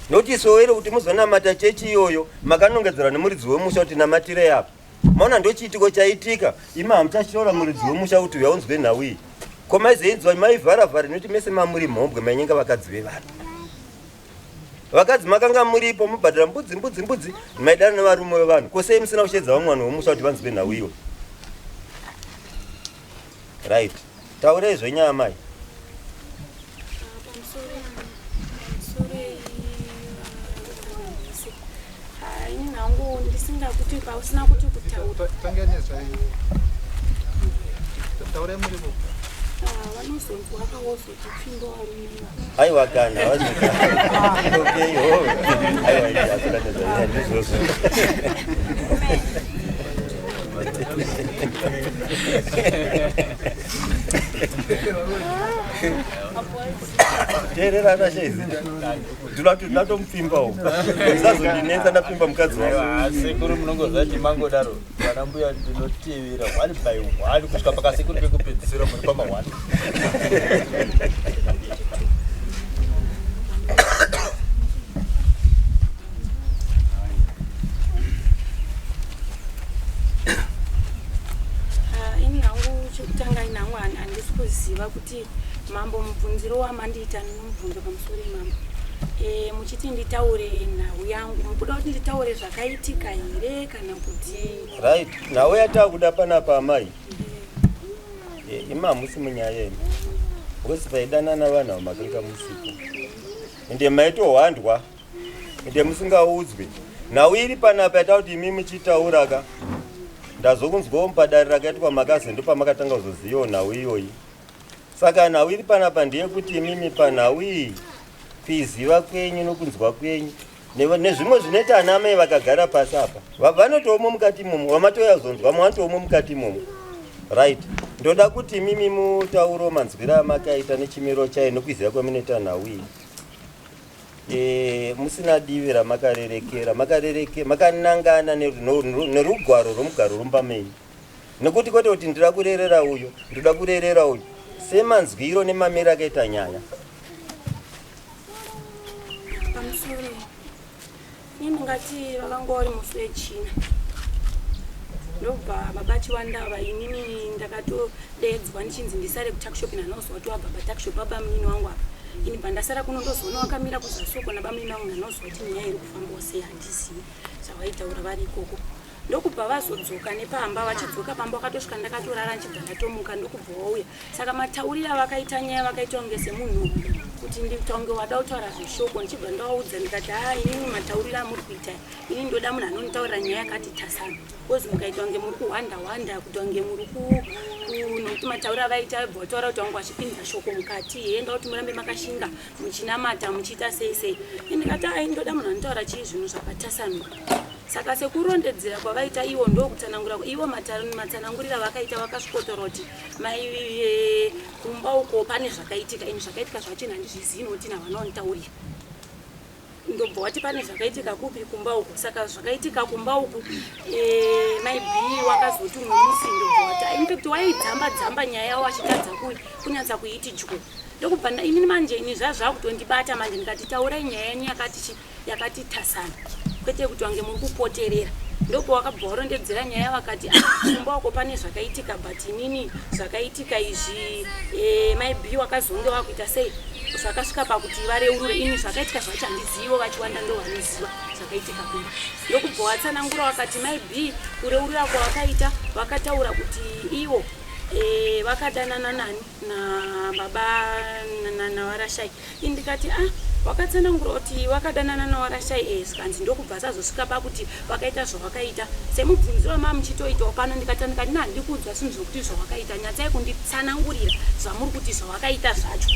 nokuti sowero kuti muzonamata chechi iyoyo makanongedzerwa nemuridzi wemusha kuti namatirei apa. Maona ndochiitiko chaitika, imi hamuchachitora muridzi wemusha kuti uya unzwe nhau iyi. Ko maizoinzwa maivharavhara, nekuti mese mamuri mhombwe, mainyenga vakadzi vevanhu. Vakadzi makanga muripo mubhadhara mbudzi mbudzi mbudzi, maidana nevarume vevanhu. Ko sei musina kushedza vamwe vanhu vemusha kuti vanzwe nhau iyoyo? Right, taurai zvenyu amai. Ini hangu. Pausingakuti pausina kuti kutaura. Tangai nezvai. Taurai muripo. Ah, vanozonzwa vawozotipfimba varume. Aiwa kana okay, oh. Aiwa hakuna nezvai ndizvozvo. Teerera rashaizi. Ndinotomupfimba uko. Usazondinetsa ndapfimba mukadzi wangu. Sekuru munongoziva kuti mangodaro vana mbuya ndinotevera one by one kusvika pakasekuru pekupedzisira muri pama one. Ah, ini hangu chekutanga ini hangu handisi kuziva kuti mambo mubvunziro wamandiita nomubvunzo pamusoro imambo e, muchiti nditaure nhau yangu mukuda kuti nditaure zvakaitika here kana kuti right nhau yatakuda panapa amai e, imi hamusi munyaya imi because paidanana vanhu ava makanga musipo ende maitohwandwa ende musingaudzwe nhau iri panapa yata kuti imi muchitaura ka ndazokunzwawo mupadare rakaitwa makazi ndopamakatanga kuzozivawo nhau iyoyi Saka nhau iri panapa ndeyekuti imimi panhau iyi kuiziva kwenyu nokunzwa kwenyu nezvimwe zvinoita ana amai vakagara pasi apa vanotomo mukati imomo vamatouya kuzonzwa mavanotomo mukati imomo right ndoda kuti imimi mutauro manzwiro amakaita nechimiro chayo nokuiziva kwamunoita nhau iyi e, musina divi ramakarerekera makarereke makanangana nerugwaro rwomugaro rumba menyu Nekuti kwete kuti ndira kurerera uyu, ndoda kurerera uyu. Semanzwiro nemamiro akaita nyaya. Pamusoro. Ini ndingati vakanga vari musi wechina. Ndobva baba Chiwanda inini ndakatodeedzwa ndichinzi ndisare kutuckshop nanozwa kuti wabva patuckshop baba munini wangu apa. Ini bva ndasara kuno ndozoona wakamira kuzasi uko nababa munini wangu nanozwa kuti nyaya iri kufambawo sei handizivi zvavaitaura vari ikoko. Ndokubva vazodzoka nepamba, vachidzoka pamba wakatosvika ndakatorara ndichibva ndatomuka ndokubva wauya. Saka matauriro avakaita nyaya vakaita kunge semunhu kuti nditonge wada kutaura zveshoko ndichibva ndavaudza ndikati haa inini matauriro amuri kuita ini ndoda munhu anonditaurira nyaya yakati tasana bcause mukaita kunge muri kuhwanda hwanda kuita kunge muri ku nokuti matauriro avaita bva vataura kuti vangu vachipinza shoko mukati hee ndoda kuti murambe makashinga muchinamata muchiita sei sei ndikati ai ndoda munhu anotaura chii zvinhu zvakatasanuka Saka sekurondedzera kwavaita ivo ndokutsanangura ivo matsanangurira vakaita vakasvikotaura kuti mai eh, kumba uko pane zvakaitika ini zvakaitika zvacho ini handizvizivi nokuti havana kunditaurira ndobva wati pane zvakaitika kupi kumba uku saka zvakaitika kumba uku eh, mai b wakazoti umwe musi ndobva wati infact waidzamba dzamba nyaya yavo achitadza kunyatsa kuiti dyo ndokubva inini manje ini zvazvakutondibata manje ndikati taurai nyaya yenyu yakati chi yakati tasana kwete kuti wange muri kupoterera ndopawakabva warondedzera nyaya vakati ah, kumba uko pane zvakaitika but inini zvakaitika izvi e, eh, maybe wakazonge wakuita sei zvakasvika pakuti vareurure ini zvakaitika zvacho handizivo vachiwanda ndo vanoziva zvakaitika kumba ndokubva watsanangura wakati maybe kureurura kwavakaita vakataura kuti ivo e, vakadanana nani nababa navarashai Ini ndikati ah wakatsanangura kuti wakadanana nawarashai eh zvikanzi ndokubva asazosvika pakuti wakaita zvawakaita semubvunzo wama muchitoitawo pano ndikati ndikati na handikuudzwa zvinhu zvokuti zvawakaita nyatsai kunditsanangurira zvamuri kuti zvawakaita zvacho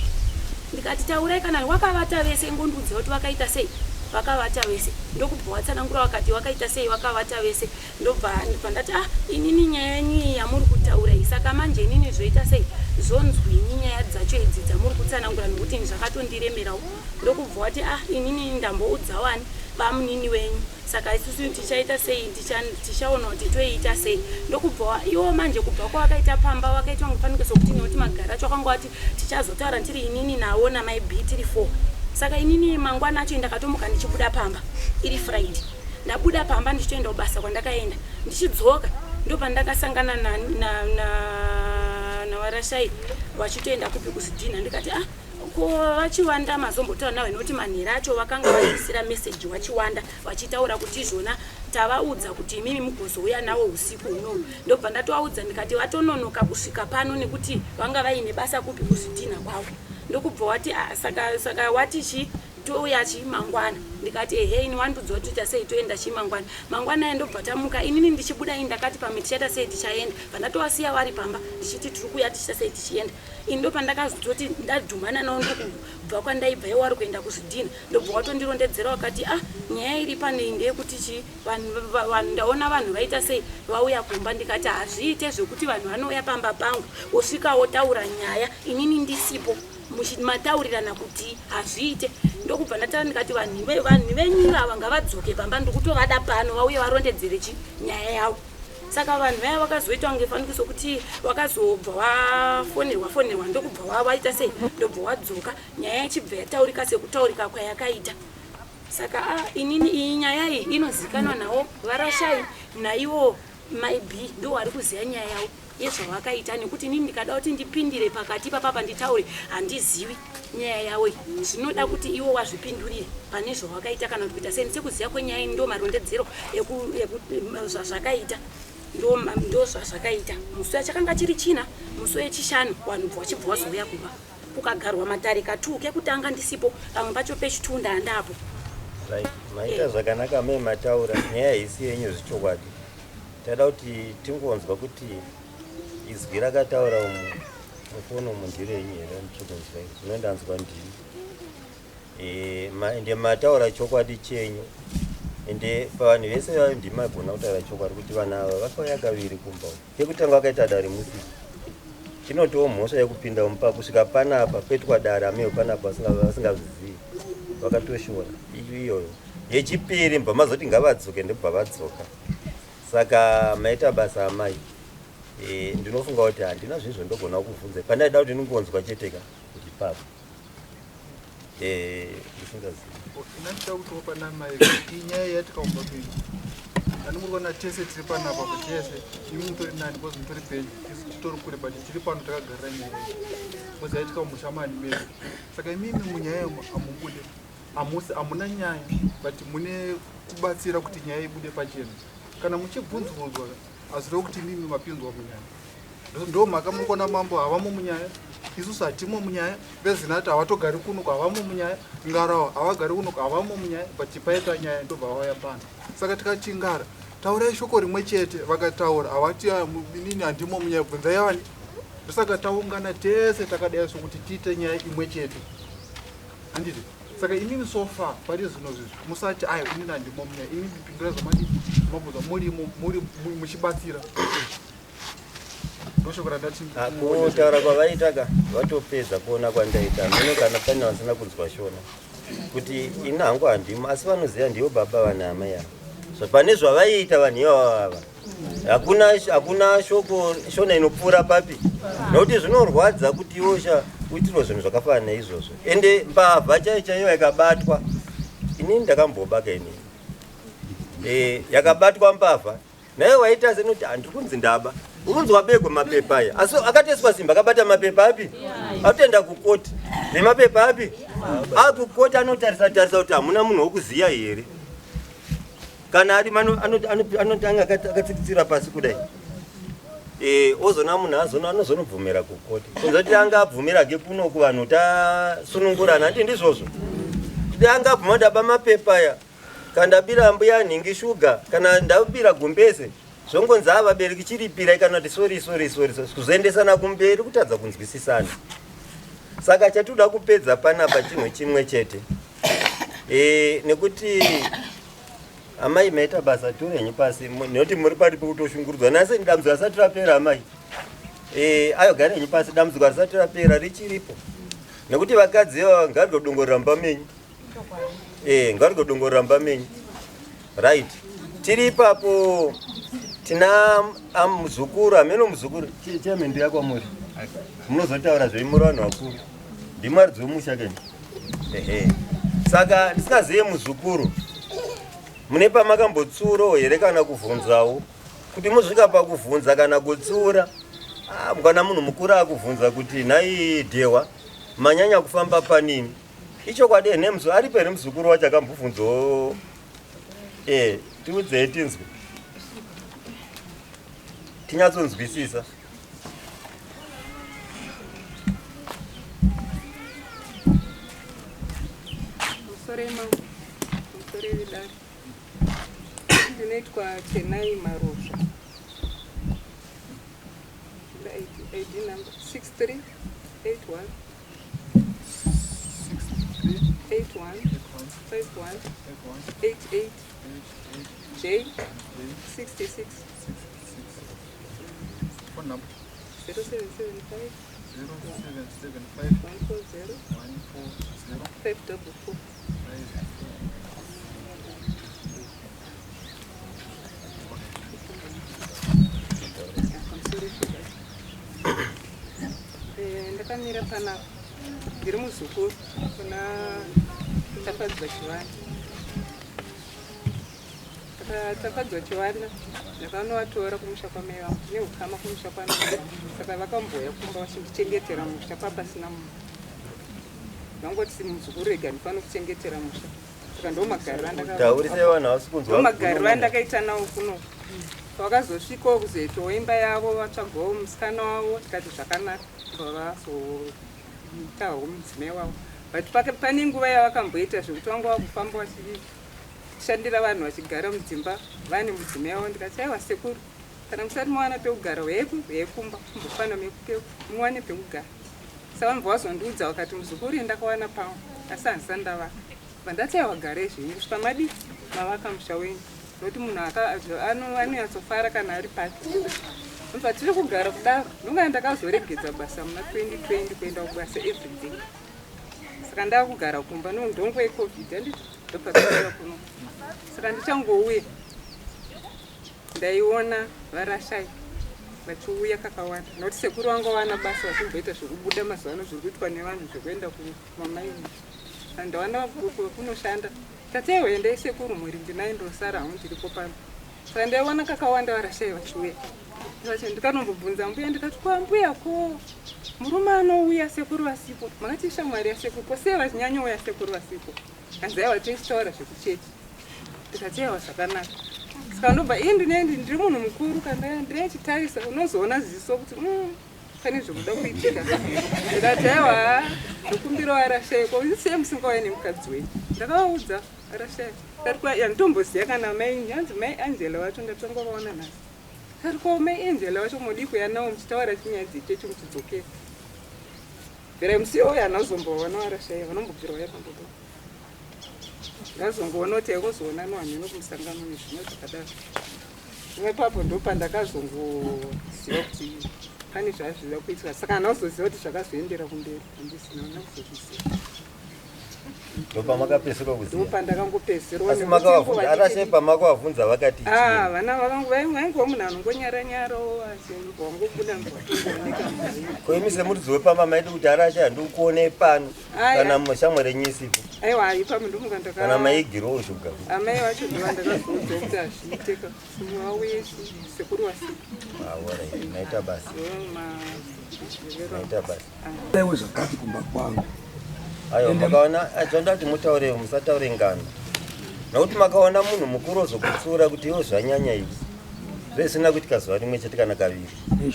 ndikati taurai kana wakavata vese ingondiudzira kuti wakaita sei vakavata vese ndokubva watsanangura wakati wakaita sei wakavata vese Ndobva ndobva ndati ah inini nyaya yenyu iyi yamuri kutaura iyi saka manje inini zvoita sei zvonzwini nyaya dzacho idzi dzamuri kutsanangura nokuti ini zvakatondiremerawo ndokubva wati ah inini ndamboudza wani bamunini wenyu saka isusu tichaita sei tichaona kuti toiita sei ndokubva iwo manje kubva kwawakaita pamba wakaitwa mufanike sokuti nekuti magara acho akanga wati tichazotaura tiri inini nawo namai b tiri four saka inini mangwana acho ndakatomuka ndichibuda pamba iri friday Ndabuda pamba ndichitoenda kubasa kwandakaenda ndichidzoka ndopandakasangana nawarashai vachitoenda kupi kuzidhinha ndikati ah ko vachiwanda mazombotaura nawe nekuti manhero acho vakanga vaisira meseji wachiwanda vachitaura kuti izvona tavaudza kuti imimi mugozouya nawo usiku unowu ndobva ndatovaudza ndikati vatononoka kusvika pano nekuti vanga vaine basa kupi kuzvidhinha kwavo ndokubva wati ah, saka, saka wati chii Touya chii mangwana? Ndikati ehe, ini wandiudza kuti toita sei, toenda chii mangwana. Mangwana aya ndobva tamuka, inini ndichibuda ini ndakati pamwe tichaita sei tichaenda. Pandatovasiya vari pamba ndichiti tiri kuuya tichiita sei tichienda. Ini ndopandakazototi ndadhumana navo ndokubva kwandaibva iwo wari kuenda kuzvidhina. Ndobva watondirondedzera wakati ah nyaya iri pane ndeyekuti chii vanhu ndaona vanhu vaita sei vauya kumba ndikati hazviite zvekuti vanhu vanouya pamba pangu wosvika wotaura nyaya inini ndisipo mataurirana kuti hazviite ndokubva ndataura ndikati vanhu venyu ivava ngavadzoke pamba ndikutovada pano vauye varondedzere chi nyaya yavo saka vanhu vaya vakazoita kunge fanikiso kuti vakazobva wafonerwa fonerwa ndokubva waita sei ndobva wadzoka nyaya ichibva yataurika sekutaurika kwayakaita saka ah, inini iyi nyaya iyi inozikanwa nawo varashai naiwo mai b ndo wari kuziva nyaya yavo yezvavakaita nekuti inini ndikada kuti ndipindire pakati papapa nditaure handizivi nyaya yavo iyi zvinoda kuti iwo wazvipindurire pane zvawakaita kana kuti kuita sei sekuziva kwenyaya iyi ndo marondedzero zvazvakaita ndo zvazvakaita musi wachakanga chiri china musi wechishanu vanhu bva wachibva wazouya kumba kukagarwa matare katuu kekutanga ndisipo pamwe pacho pechituu ndaandapo. Right. Maita zvakanaka mai mataura nyaya haisi yenyu zvechokwadi. Tada kuti tingonzwa kuti izwi rakataura umu mufoni umu ndirenyu here ndichikunzwa zvino ndanzwa ndini. Eh, ende mataura chokwadi chenyu ende pavanhu vese vayo ndimagona kutaura chokwadi kuti vanhu ava vakauya kaviri kumba uku. Kekutanga vakaita dare musi chinotiwo mhosva yekupinda mumba kusvika panapa petwa dare ameo panapa vasingazvizivi vakatoshora iyoyo yechipiri mbva mazoti ngavadzoke ndobva vadzoka saka maita basa amai e, ndinofunga kuti handina zvinhu zvandogona kuvhunza pandaida kuti ndingonzwa cheteka ndipapo Eh, ndisingazivi. Inandida kuti wapana mai inyaya yatikaumba kuino. Ani muri kuona tese tiri panapa pa tese imi mutori nani because mutori penyu isu titori kure but tiri pano takagarira nyaya iyi because yaitika mumusha mani medu saka imimi munyaya umu hamubude hamusi hamuna nyaya but mune kubatsira kuti nyaya ibude pachena kana muchibvunzurudzwa hazvirevi kuti imimi mapinzwa munyaya ndo mhaka muri kuona mambo havamo munyaya isusu hatimo munyaya vezinati havatogari kuno havamo munyaya ngarawa havagari kuno havamo munyaya but paita nyaya ndobva vauya pano saka tikachingara taurai shoko rimwe chete vakataura havati ah, inini handimo munyaya bvunzai vani ndosaka taungana tese takadai sokuti tiite nyaya imwe chete handiti saka imimi so far pari zvino zvizvi musati ayo inini handimo munyaya imimi pindurai zvamadi mabvunza murimo muri muchibatsira Kutaura kwavaita ka vatopedza kuona kwandaita mino kana pane vasina kunzwa shona kuti ini hangu handimo asi vanoziva ndivo baba vana amai ava so pane zvavaiita vanhu ivava ava hakuna hakuna shoko shona inopfuura papi nokuti zvinorwadza kuti iwo sha uitirwe zvinhu zvakafanana naizvozvo ende mbavha chaiyo chaiyo yakabatwa inini ndakambobaka inini e, yakabatwa mbavha Naye waita senoti handiri kunzi ndaba. Unonzi wabegwa mapepa aya. Asi akateswa simba akabata mapepa api? Atoenda kukoti. Nemapepa api? Akukoti anotarisa tarisa kuti hamuna munhu wokuziya here. Kana ari anotanga akatsikitsira pasi kudai. Eh, ozona munhu azona anozonobvumira kukoti. Kunze kuti anga abvumira ke kuno kuvanhu tasunungurana handi ndizvozvo. Kuti anga abvuma ndaba mapepa aya. Kana ndabira mbuya nhingi shuga kana ndabira gumbeze zvongonzi ava vabereki chiripirai kana kuti sori sori sori kuzoendesana kumberi kutadza kunzwisisana saka chatoda kupedza panapa chinhu chimwe chete e, nekuti amai maita basa torenyu pasi nekuti muri pari pekutoshungurudzwa nasi dambudziko risati rapera amai e, ayo garenyu pasi dambudziko risati rapera richiripo nekuti vakadzi ava ngarigodongorera mumba menyu Eh, ngarigodongorera mumba menyu. Right. Tiri ipapo tina muzukuru, ameno muzukuru. Chairman ndiya kwamuri. Munozotaura zvenyu muri vanhu vakuru. Ndimwari dzomusha keni. Ehe. Saka ndisingazive muzukuru. Mune pamakambotsurawo here kana kuvhunzawo? Kuti muzvika pakuvhunza kana kutsura. Ah, kana munhu mukuru akuvhunza kuti nhai dhewa manyanya kufamba panini. Ichokwadi here muzukuru aripo here muzukuru wacho akambobvunzawo eh tiudzei tinzwe tinyatsonzwisisa. Pamusoro imambo, pamusoro vedare. Ndinoitwa Chenai Marozva. ID number 6381 81 51 88 J 66. Phone number. 0775 0775 140 140 544. Ndakamira panapa ndiri muzukuru kuna Tafadzwa Chivana. Tafadzwa Chivana ndakanovatora kumusha kwamai vangu neukama kumusha kwanai vangu, saka vakambouya kumba vachindichengetera musha papasina munhu. Vangoti muzukuru rega ndifane kuchengetera musha, saka ndomagariro Taurisai vanhu havasi kunzwa. Ndomagariro andakaita nawo kuno. Vakazosvikawo kuzoitawo imba yavo, vatsvagawo musikana wavo, tikati zvakanaka, vazoitawo mudzimai wavo. But pane nguva yavakamboita zvekuti vanga vakufamba vachishandira vanhu, vachigara mudzimba vane mudzimai wavo. Ndikati aiwa sekuru, kana musati mawana pekugara, huyai kumba kumbofana muwane pekugara. Saka vanobva vazondiudza vakati muzukuru ndakawana pamwe asi handisati ndavaka. Vandati aiwa garai zvenyu kusvika madi mavaka musha wenyu, nokuti munhu anonyatsofara kana ari pake. Nobva tiri kugara kudaro, ndonga ndakazoregedza basa muna 2020 kuenda kubasa everyday, saka ndakugara kumba ndongo yeCovid handiti, ndobva ndauya kuno. Saka ndichangouya ndaiona varashai vachiuya kakawanda, nokuti sekuru vanga vana basa vachimboita zvekubuda mazuva ano zviri kuitwa nevanhu zvekuenda kumamaini. Ndawana kunoshanda, tataiwa endai sekuru, mhuri ndinayo, ndosara hangu ndiripo pano. Saka ndaiona kakawanda varashai vachiuya. Ndikanombobvunza mbuya, ndikati kwa mbuya, ko murume anouya sekuru vasipo, makati shamwari yasekuru, ko sei vachinyanyouya sekuru vasipo? Hanzi aiwa tichitaura zvekuchechi. Ndikati aiwa zvakanaka. Saka ndobva ii ndine ndiri munhu mukuru, kana ndinochitarisa unozoona ziso kuti pane zvekuda kuitika. Ndikati aiwa ndokumbirawo arashai, ko sei musingauya nemukadzi wenyu? Ndakavaudza arashai, ndati handitomboziva kana mai, hanzi mai Angela vacho ndatongovaona nhasi. Ndati ko mai Angela vacho modii kuuya navo muchitaura chinyaya dzechechi muchidzokera? Bvira musi uyo handazomboona varashai, vanombobvira vaya pambopo. Ndazongoona kuti yakuzoonana hameno kumusangano nezvimwe zvakadaro. Zvimwe ipapo ndopandakazongoziva kuti pane zvazvida kuitika, saka handauzoziva kuti zvakazoendera kumberi, handisina kuzozviziva. Ndopamakapedzisira kuziva? Ndopandakangopedzisirwa. Asi makavabvunza arashe, pamakavabvunza vakati chii? Ah, vana vangu vaingova munhu anongonyaranyarawo, wangobuda watongooneka. Ko imi semuridzi wepamba maidi kuti arashe handikuonei pano Aya. kana shamwari yenyu isipo? Aiwa, ipapo ndomuka ndaka Kana maigirawo shuga? Amai vacho ndova ndakazoudza kuti hazviiteka, vauye sekuru wasipo. Alright, maita basa. Maita basa. Daiwo zvakati kumba kwangu. Aiwa, makaona zvanoda kuti mutaure, musataure ngano, nokuti makaona munhu mukuru ozokutsura kuti iwo zvanyanya izvi, zvezvisina kuitika zuva rimwe chete kana kaviri.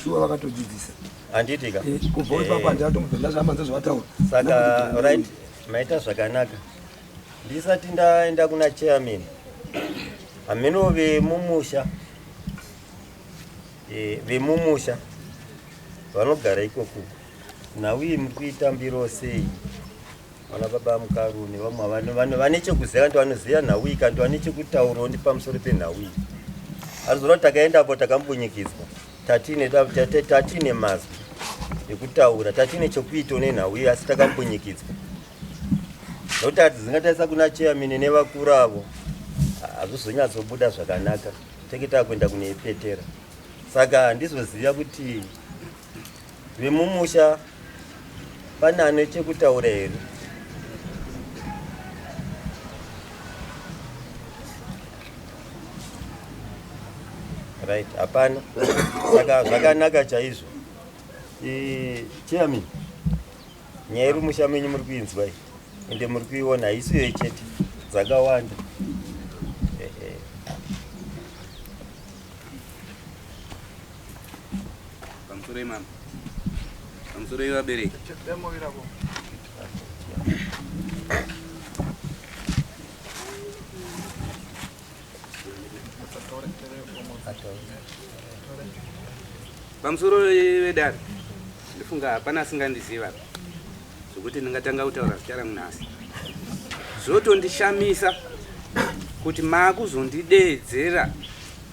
Shuwa, vakatodzidzisa. Handitika? Kubva ipapo handinatomubva ndazvamanza zvavataura. Saka right, maita zvakanaka. Ndisati ndaenda kuna chairman, hameno vemumusha, vemumusha vanogara ikoko, nhau iyi muri kuitambirawo sei? Vana baba Mukarume, vamwe vane chekuziva kandi vanoziva nhau iyi kandi vane chekutaurawo ndi pamusoro penhau iyi. Arizoona kuti takaendapo takambunyikidzwa, tatine mazwi ekutaura, tatine chekuitawo nenhau iyi, asi takambunyikidzwa nokuti hati dzingatarisa kuna chairman nevakuru avo, hazvizonyatsobuda zvakanaka, tenge takuenda kunoipetera. Saka handizoziva kuti vemumusha pane ane chekutaura here. Right, hapana. Saka zvakanaka chaizvo. Chairman, nyaya iri musha menyu muri kuinzwa iyi, ende muri kuiona, haisiyo chete, dzakawanda. Ehe. Pamusoro imama, pamusoro ivabereki. Pamusoro vedare, ndifunga hapana asingandiziva zvekuti ndingatanga kutaura zita rangu nhasi. Zvotondishamisa kuti maakuzondideedzera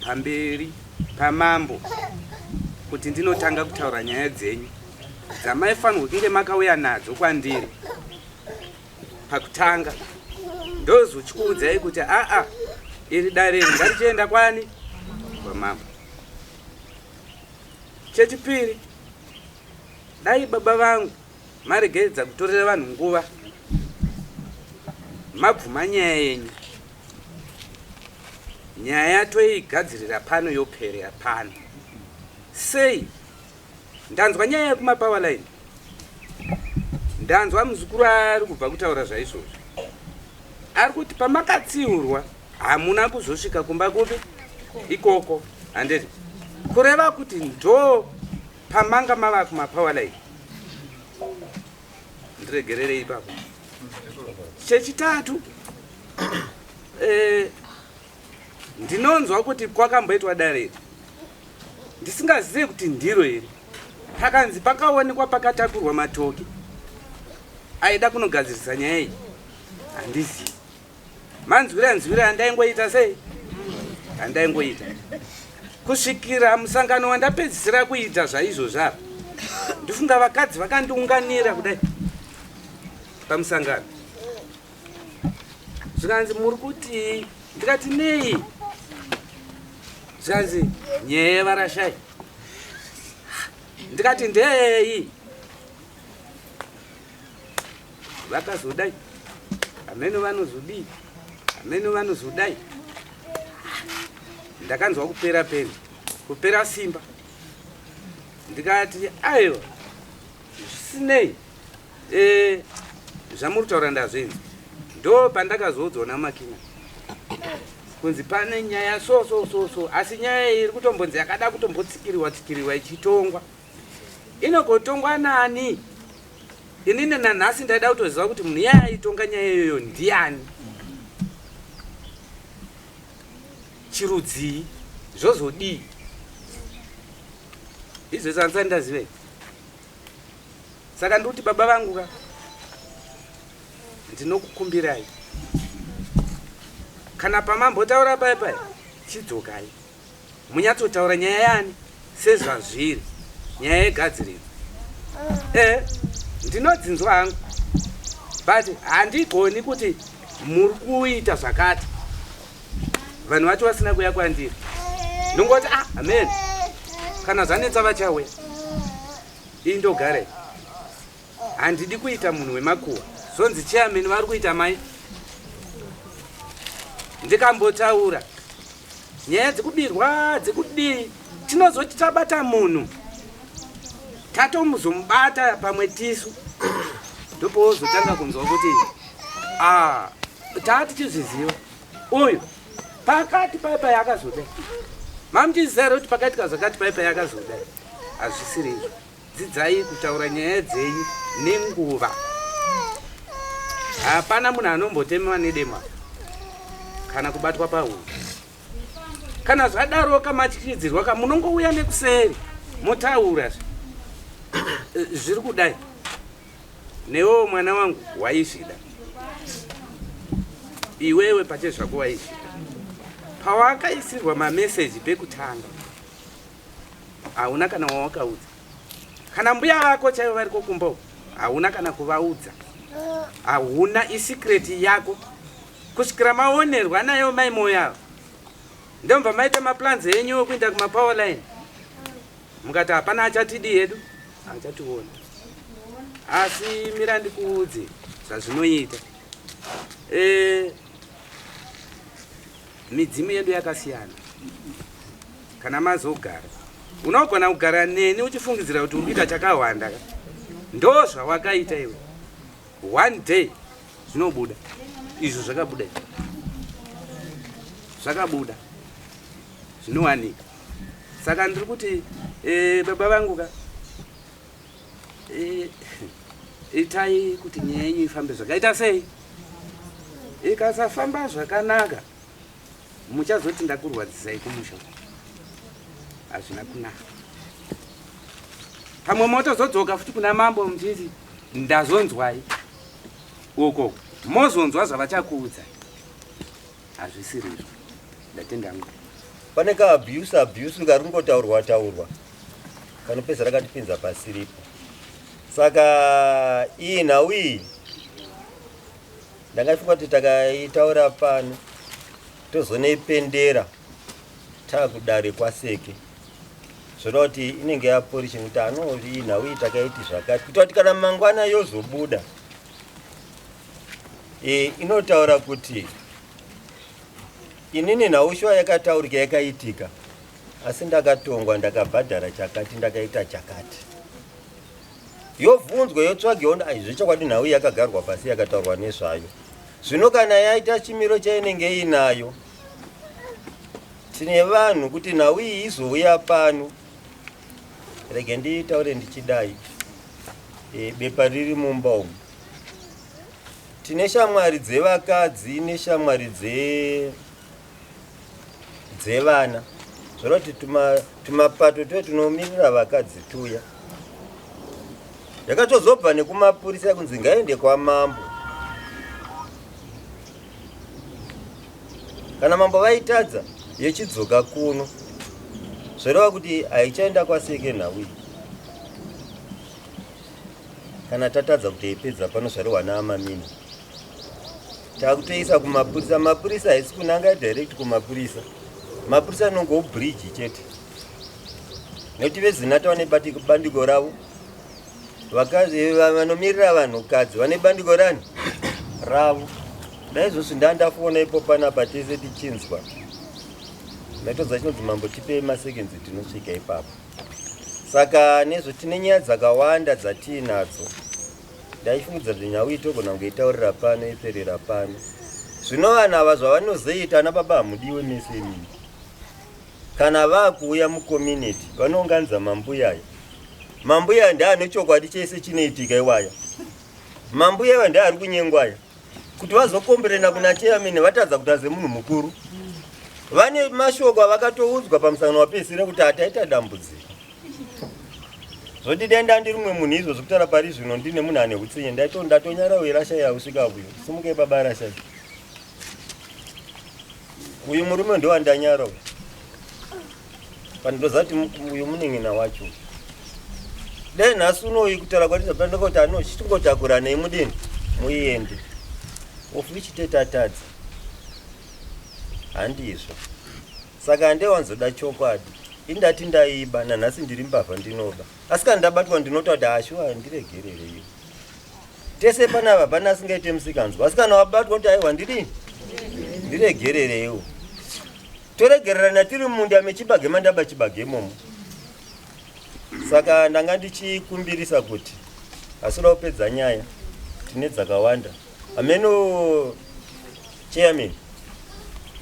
pamberi pamambo kuti ndinotanga kutaura nyaya dzenyu dzamaifanirwa kunge makauya nadzo kwandiri pakutanga ndozochikuudzai kuti aa iri dare iri ngarichienda kwani kwamambo. Chechipiri, dai baba vangu maregedza kutorera vanhu nguva mabvuma nyaya yenyu nyaya toigadzirira pano yoperera pano sei ndanzwa nyaya yekumapower line ndanzwa muzukuru ari kubva kutaura zvaizvozvo ari kuti pamakatsiurwa hamuna kuzosvika kumba kupi ikoko handiti kureva kuti ndo pamanga mava kumapower line ndiregerere ipapo chechitatu eh, ndinonzwa kuti kwakamboitwa dare iri ndisingazive kuti ndiro here pakanzi pakaonekwa pakatakurwa matoki aida kunogadzirisa nyaya iyi handizivi manzwira anzwira andaingoita sei andaingoita kusvikira musangano wandapedzisira kuita zvaizvozvo apa ndifunga vakadzi vakandiunganira kudai pamusangano zvikanzi muri kutii ndikati nei zvikanzi nyaya yevarashai ndikati ndeyei vakazodai hameno vanozodii hameno vanozodai ndakanzwa kupera peni kupera simba ndikati aiwa zvisinei e, zvamuri kutaura ndazvinzi ndo pandakazoudzwa namakina kunzi pane nyaya so so so so asi nyaya iyi iri kutombonzi yakada kutombotsikiriwa tsikiriwa ichitongwa inogotongwa nani inini nanhasi ndaida kutoziva kuti munhu iye aitonga nyaya iyoyo ndiani chirudzii zvozodii izvezvi handisati ndaziva Saka ndikuti baba vangu ka ndinokukumbirai kana pamambotaura paya paya chidzokai munyatsotaura nyaya yani sezvazviri nyaya yegadziriro e ndinodzinzwa hangu but handigoni kuti muri kuita zvakati vanhu vacho vasina kuya kwandiri ndongoti ah amen kana zvanetsa vachauya Iyi ndogara iyi. Handidi kuita munhu wemakuhwa. Zvonzi chairman vari kuita mai. Ndikambotaura nyaya dzekubirwa dzekudii tinozoti tabata munhu tatomuzomubata pamwe tisu ndopowozotanga kunzwa kuti ah, taa tichizviziva uyu pakati paipai akazodai mamuchiziva here kuti pakaitika zvakati paipai akazodai Hazvisiri izvo. Dzidzai kutaura nyaya dzenyu nenguva. Hapana munhu anombotemewa nedemo kana kubatwa pahuro. Kana zvadaro kamatyisidzirwa ka munongouya nekuseri motaura zviri kudai. Newewo mwana wangu waizvida. Iwewe pachezvako waizvida. Pawakaisirwa mameseji pekutanga hauna kana wawakaudza kana mbuya vako chaivo variko kumba uko hauna kana kuvaudza hauna isecret yako kusvikira maonerwa nayo mai moyo ava ndomva maita maplans enyu ekuenda kumapower line mukati hapana achatidii hedu achationa asi mira ndikuudze zvazvinoita e, midzimu yedu yakasiyana kana mazogara unogona kugara neni uchifungidzira kuti uri kuita chakahwanda ka ndo zvawakaita iwe one day zvinobuda izvo zvakabuda zvakabuda zvinowanika saka ndiri kuti e, baba vangu ka e, itai kuti nyaya yenyu ifambe zvakaita sei ikasafamba zvakanaka. Muchazoti ndakurwadzisai kumusha uko. Hazvina kunaka. Pamwe motozodzoka futi kuna mambo muchiti ndazonzwai uko mozonzwa zvavachakuudzai. Hazvisirizvo. Ndatenda hangu. Pane ka abuse abuse kari kungotaurwa taurwa kanopedzisira katipinza pasiripo. Saka iyi nhau iyi ndanga kuti takaitaura pano tozonoipendera taakudare kwaseke zvoreva kuti inenge yaporishe kuti ano iyi nhau iyi takaiti zvakati kuita kuti kana mangwana yozobuda e, inotaura kuti inini nhau shuwa yakataurika yakaitika asi ndakatongwa ndakabhadhara chakati ndakaita chakati yobvunzwa yotsvagiwa ai zvechokwadi nhau yakagarwa pasi yakataurwa nezvayo zvino kana yaita chimiro chainenge iinayo tine vanhu kuti nhau iyi izouya pano rege nditaure ndichidai e, bepa riri mumba umu tine shamwari dzevakadzi neshamwari dze dzevana zvoreva kuti tumapato tuye tunomirira vakadzi tuya yakatozobva nekumapurisa kunzi ngaende kwamambo kana mambo vaitadza yechidzoka kuno zvoreva kuti haichaenda kwaseke nhau iyi kana tatadza kutoipedza pano zvarehwa naamamina takutoisa kumapurisa mapurisa haisi kunanga direct kumapurisa mapurisa anongo bridge chete nekuti vezinata vane bandiko ravo vakazi vanomirira vanhukadzi vane bandiko rani ravo dai izvozvi ndandafona ipo panapa tese tichinzwa maitodza chinonzi mambo tipei masekenzi tinosvika ipapo saka nezvo tine nyaya dzakawanda dzatiinadzo Ndaifungidza kuti nhau iyi togona kunge itaurira pano iperera pano. Zvino vanhu ava zvavanozoita ana baba hamudiwe mese imimi. Kana vakuuya mucommunity vanounganidza mambuya aya. Mambuya aya ndiane chokwadi chese chinoitika iwaya. Mambuya aya ndiye ari kunyengwa aya. Kuti vazokomberena kuna chairman vatadza kuita semunhu mukuru. Vane mashoko avakatoudzwa pamusangano wapedzisira kuti hataita dambudziko. Zvoti dai ndandiri mumwe munhu izvozvi kutaura pari zvino ndine munhu ane hutsinye ndaito ndatonyara uye rashai ausvika uyo simukai baba rashai uyu murume ndowandanyara uyu pandoziva kuti uyu munin'ina wacho dai nhasi unoyi kutaura kwatizapandakoti ano chitingotakuranei mudini muiende of which tetatadza handizvo Saka handiwanzoda chokwadi. Ini ndati ndaiba nanhasi ndiri mbavha ndinoba. Asi kana ndabatwa ndinotaura kuti ashuwa ndiregerere iwe. Tese panapa hapana asingaite musikanzwa. Asi kana wabatwa kuti aiwa ndidini? Ndiregerere iwe. Toregererana tiri mumunda mechibage mandaba chibage imomo. Saka ndanga ndichikumbirisa kuti asi uda kupedza nyaya tine dzakawanda. Ameno chairman.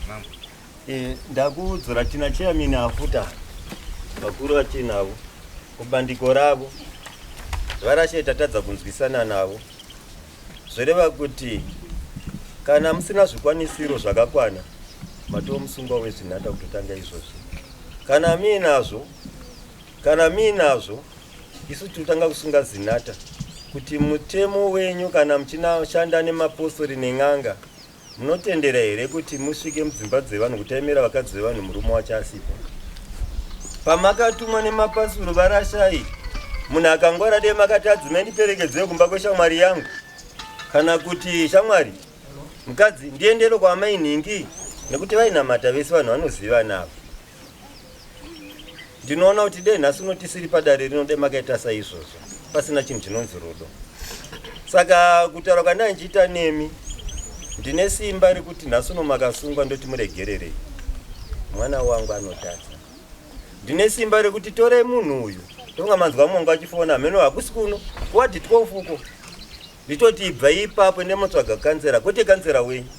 Mambo. Eh, ndakudzora tina chairman afuta vakuru vatinavo kubandiko ravo varashe tatadza kunzwisana navo zvoreva kuti kana musina zvikwanisiro zvakakwana matova musungwa wezvinhata kutotanga izvozvi kana miinazvo kana miinazvo isu tinotanga kusunga zinata kuti mutemo wenyu kana muchishanda nemapostori nen'anga Munotendera here kuti musvike mudzimba dzevanhu kutaimira vakadzi vevanhu murume wacho asipo? Pamakatumwa nemapasuro varashai, munhu akangwara dei makati adzimai ndiperekedzei kumba kweshamwari yangu kana kuti shamwari mukadzi ndiendere kwaamai nhingi nekuti vainamata vese vanhu vanozivana ava. Ndinoona kuti dei nhasi uno tisiri padare rino dei makaita saizvozvo pasina chinhu chinonzi rudo. Saka kutaura kwandanga ndichiita nemi ndine simba rekuti nhasi uno makasungwa ndoti muregererei mwana wangu anotadza. Ndine simba rekuti torei munhu uyu tonga manzwa mongo achifona hameno hakusi kuno kuwadhi 12 uko nditoti ibvai ipapo ende motsvaga kanzera kwete kanzera wenyu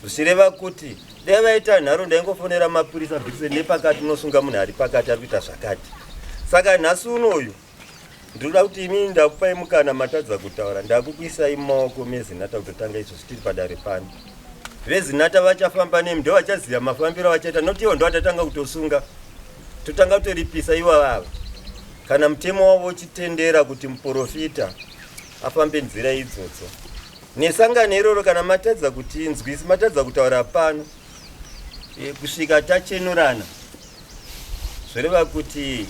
Zvichireva kuti dai vaita nharo ndaingofonera mapurisa bhikise nepakati unosunga munhu ari pakati ari kuita zvakati. Saka nhasi unoyu ndinoda kuti imi ndakupai mukana matadza kutaura ndakukuisai mumaoko mezinata kutotanga izvo zvitiri padare pano. Vezinata vachafamba nemi ndo vachaziva mafambiro avachaita noti ivo ndo vatatanga kutosunga totanga kutoripisa ivavava kana mutemo wavo uchitendera kuti muprofita afambe nzira idzodzo nesangano iroro kana matadza kutinzwisi matadza kutaura pano e, kusvika tachenurana zvoreva kuti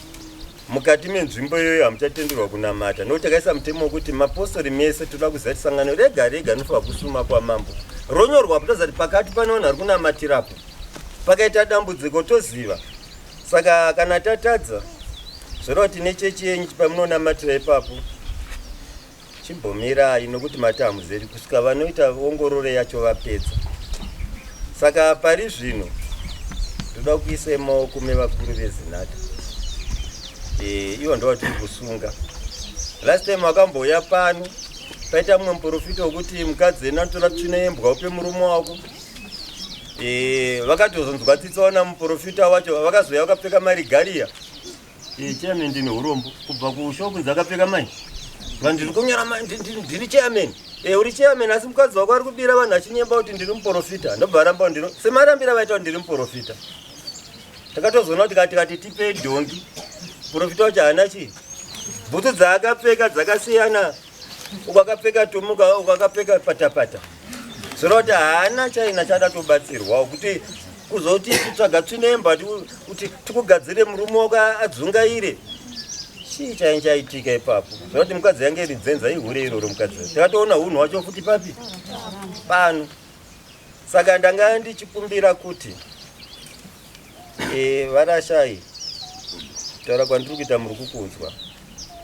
mukati menzvimbo iyoyo hamuchatenderwa kunamata nokuti takaisa mutemo wekuti mapostori mese toda kuziva kuti sangano rega rega rinofanira kusuma kwamambo ronyorwa toziva kuti pakati pane vanhu vari kunamatirapo pakaita dambudziko toziva saka kana tatadza zvoreva kuti nechechi yenyu pamunonamatira ipapo Chimbomirai nokuti mati hamuzeri kusvika vanoita ongororo yacho vapedza. Saka pari zvino ndoda kuisai maoko mevakuru veZinatha. E, ivo ndovatiri kusunga. Last time wakambouya pano paita mumwe muprofita wekuti mukadzi ena anotora tsvina yembwa upe murume wako. E, vakatozonzwa tsitsi vaona muprofita wacho vakazouya vakapfeka marigaria. Eh, chairman ndine urombo kubva kushop dzakapfeka mai vanhu ndiri kunyora ndiri chairman eh, uri chairman asi mukadzi wako ari kubira vanhu achinyemba kuti ndiri muprofita ndobva aramba ndiri semarambira vaita kuti ndiri muprofita takatozoona kuti tikati tipe dhongi profita wacho haana chii bhutsu dzaakapfeka dzakasiyana uko akapfeka tumuka uko akapfeka patapata zvoreva kuti haana chaina chaada tobatsirwawo kuti kuzoti kutsvaga tsvina yemba kuti tikugadzire murume wako adzungaire chii chainge chaitika ipapo zvoreva kuti mukadzi yange iri dzenza ihure iroro mukadzi takatoona hunhu hwacho futi papi pano saka ndanga ndichikumbira kuti e, varashai kutaura kwandiri kuita muri kukunzwa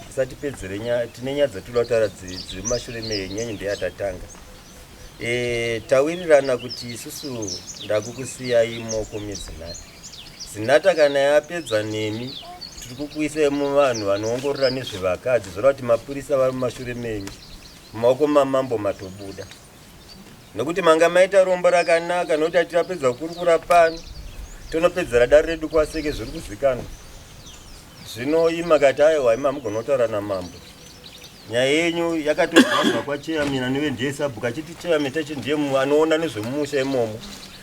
tisatipedzere nyaya tine nyaya dzatinoda kutaura dziri mumashure menyenye ndeyatatanga e, tawirirana kuti isusu ndakukusiyai moko mezinata zinata kana yapedza nemi tiri kukuisai muvanhu vanoongorora nezvevakadzi zvoreva kuti mapurisa vari mumashure menyu mumaoko mamambo matobuda nokuti manga maita rombo rakanaka nokuti atirapedza kukurukura pano tonopedzera dare redu kwaseke zviri kuzikanwa zvino imi makati aiwa imi hamugona kutaura namambo nyaya yenyu yakatobvabva kwachairman anove ndiye sabhuku achiti chairman tachi ndiye anoona nezvemumusha imomo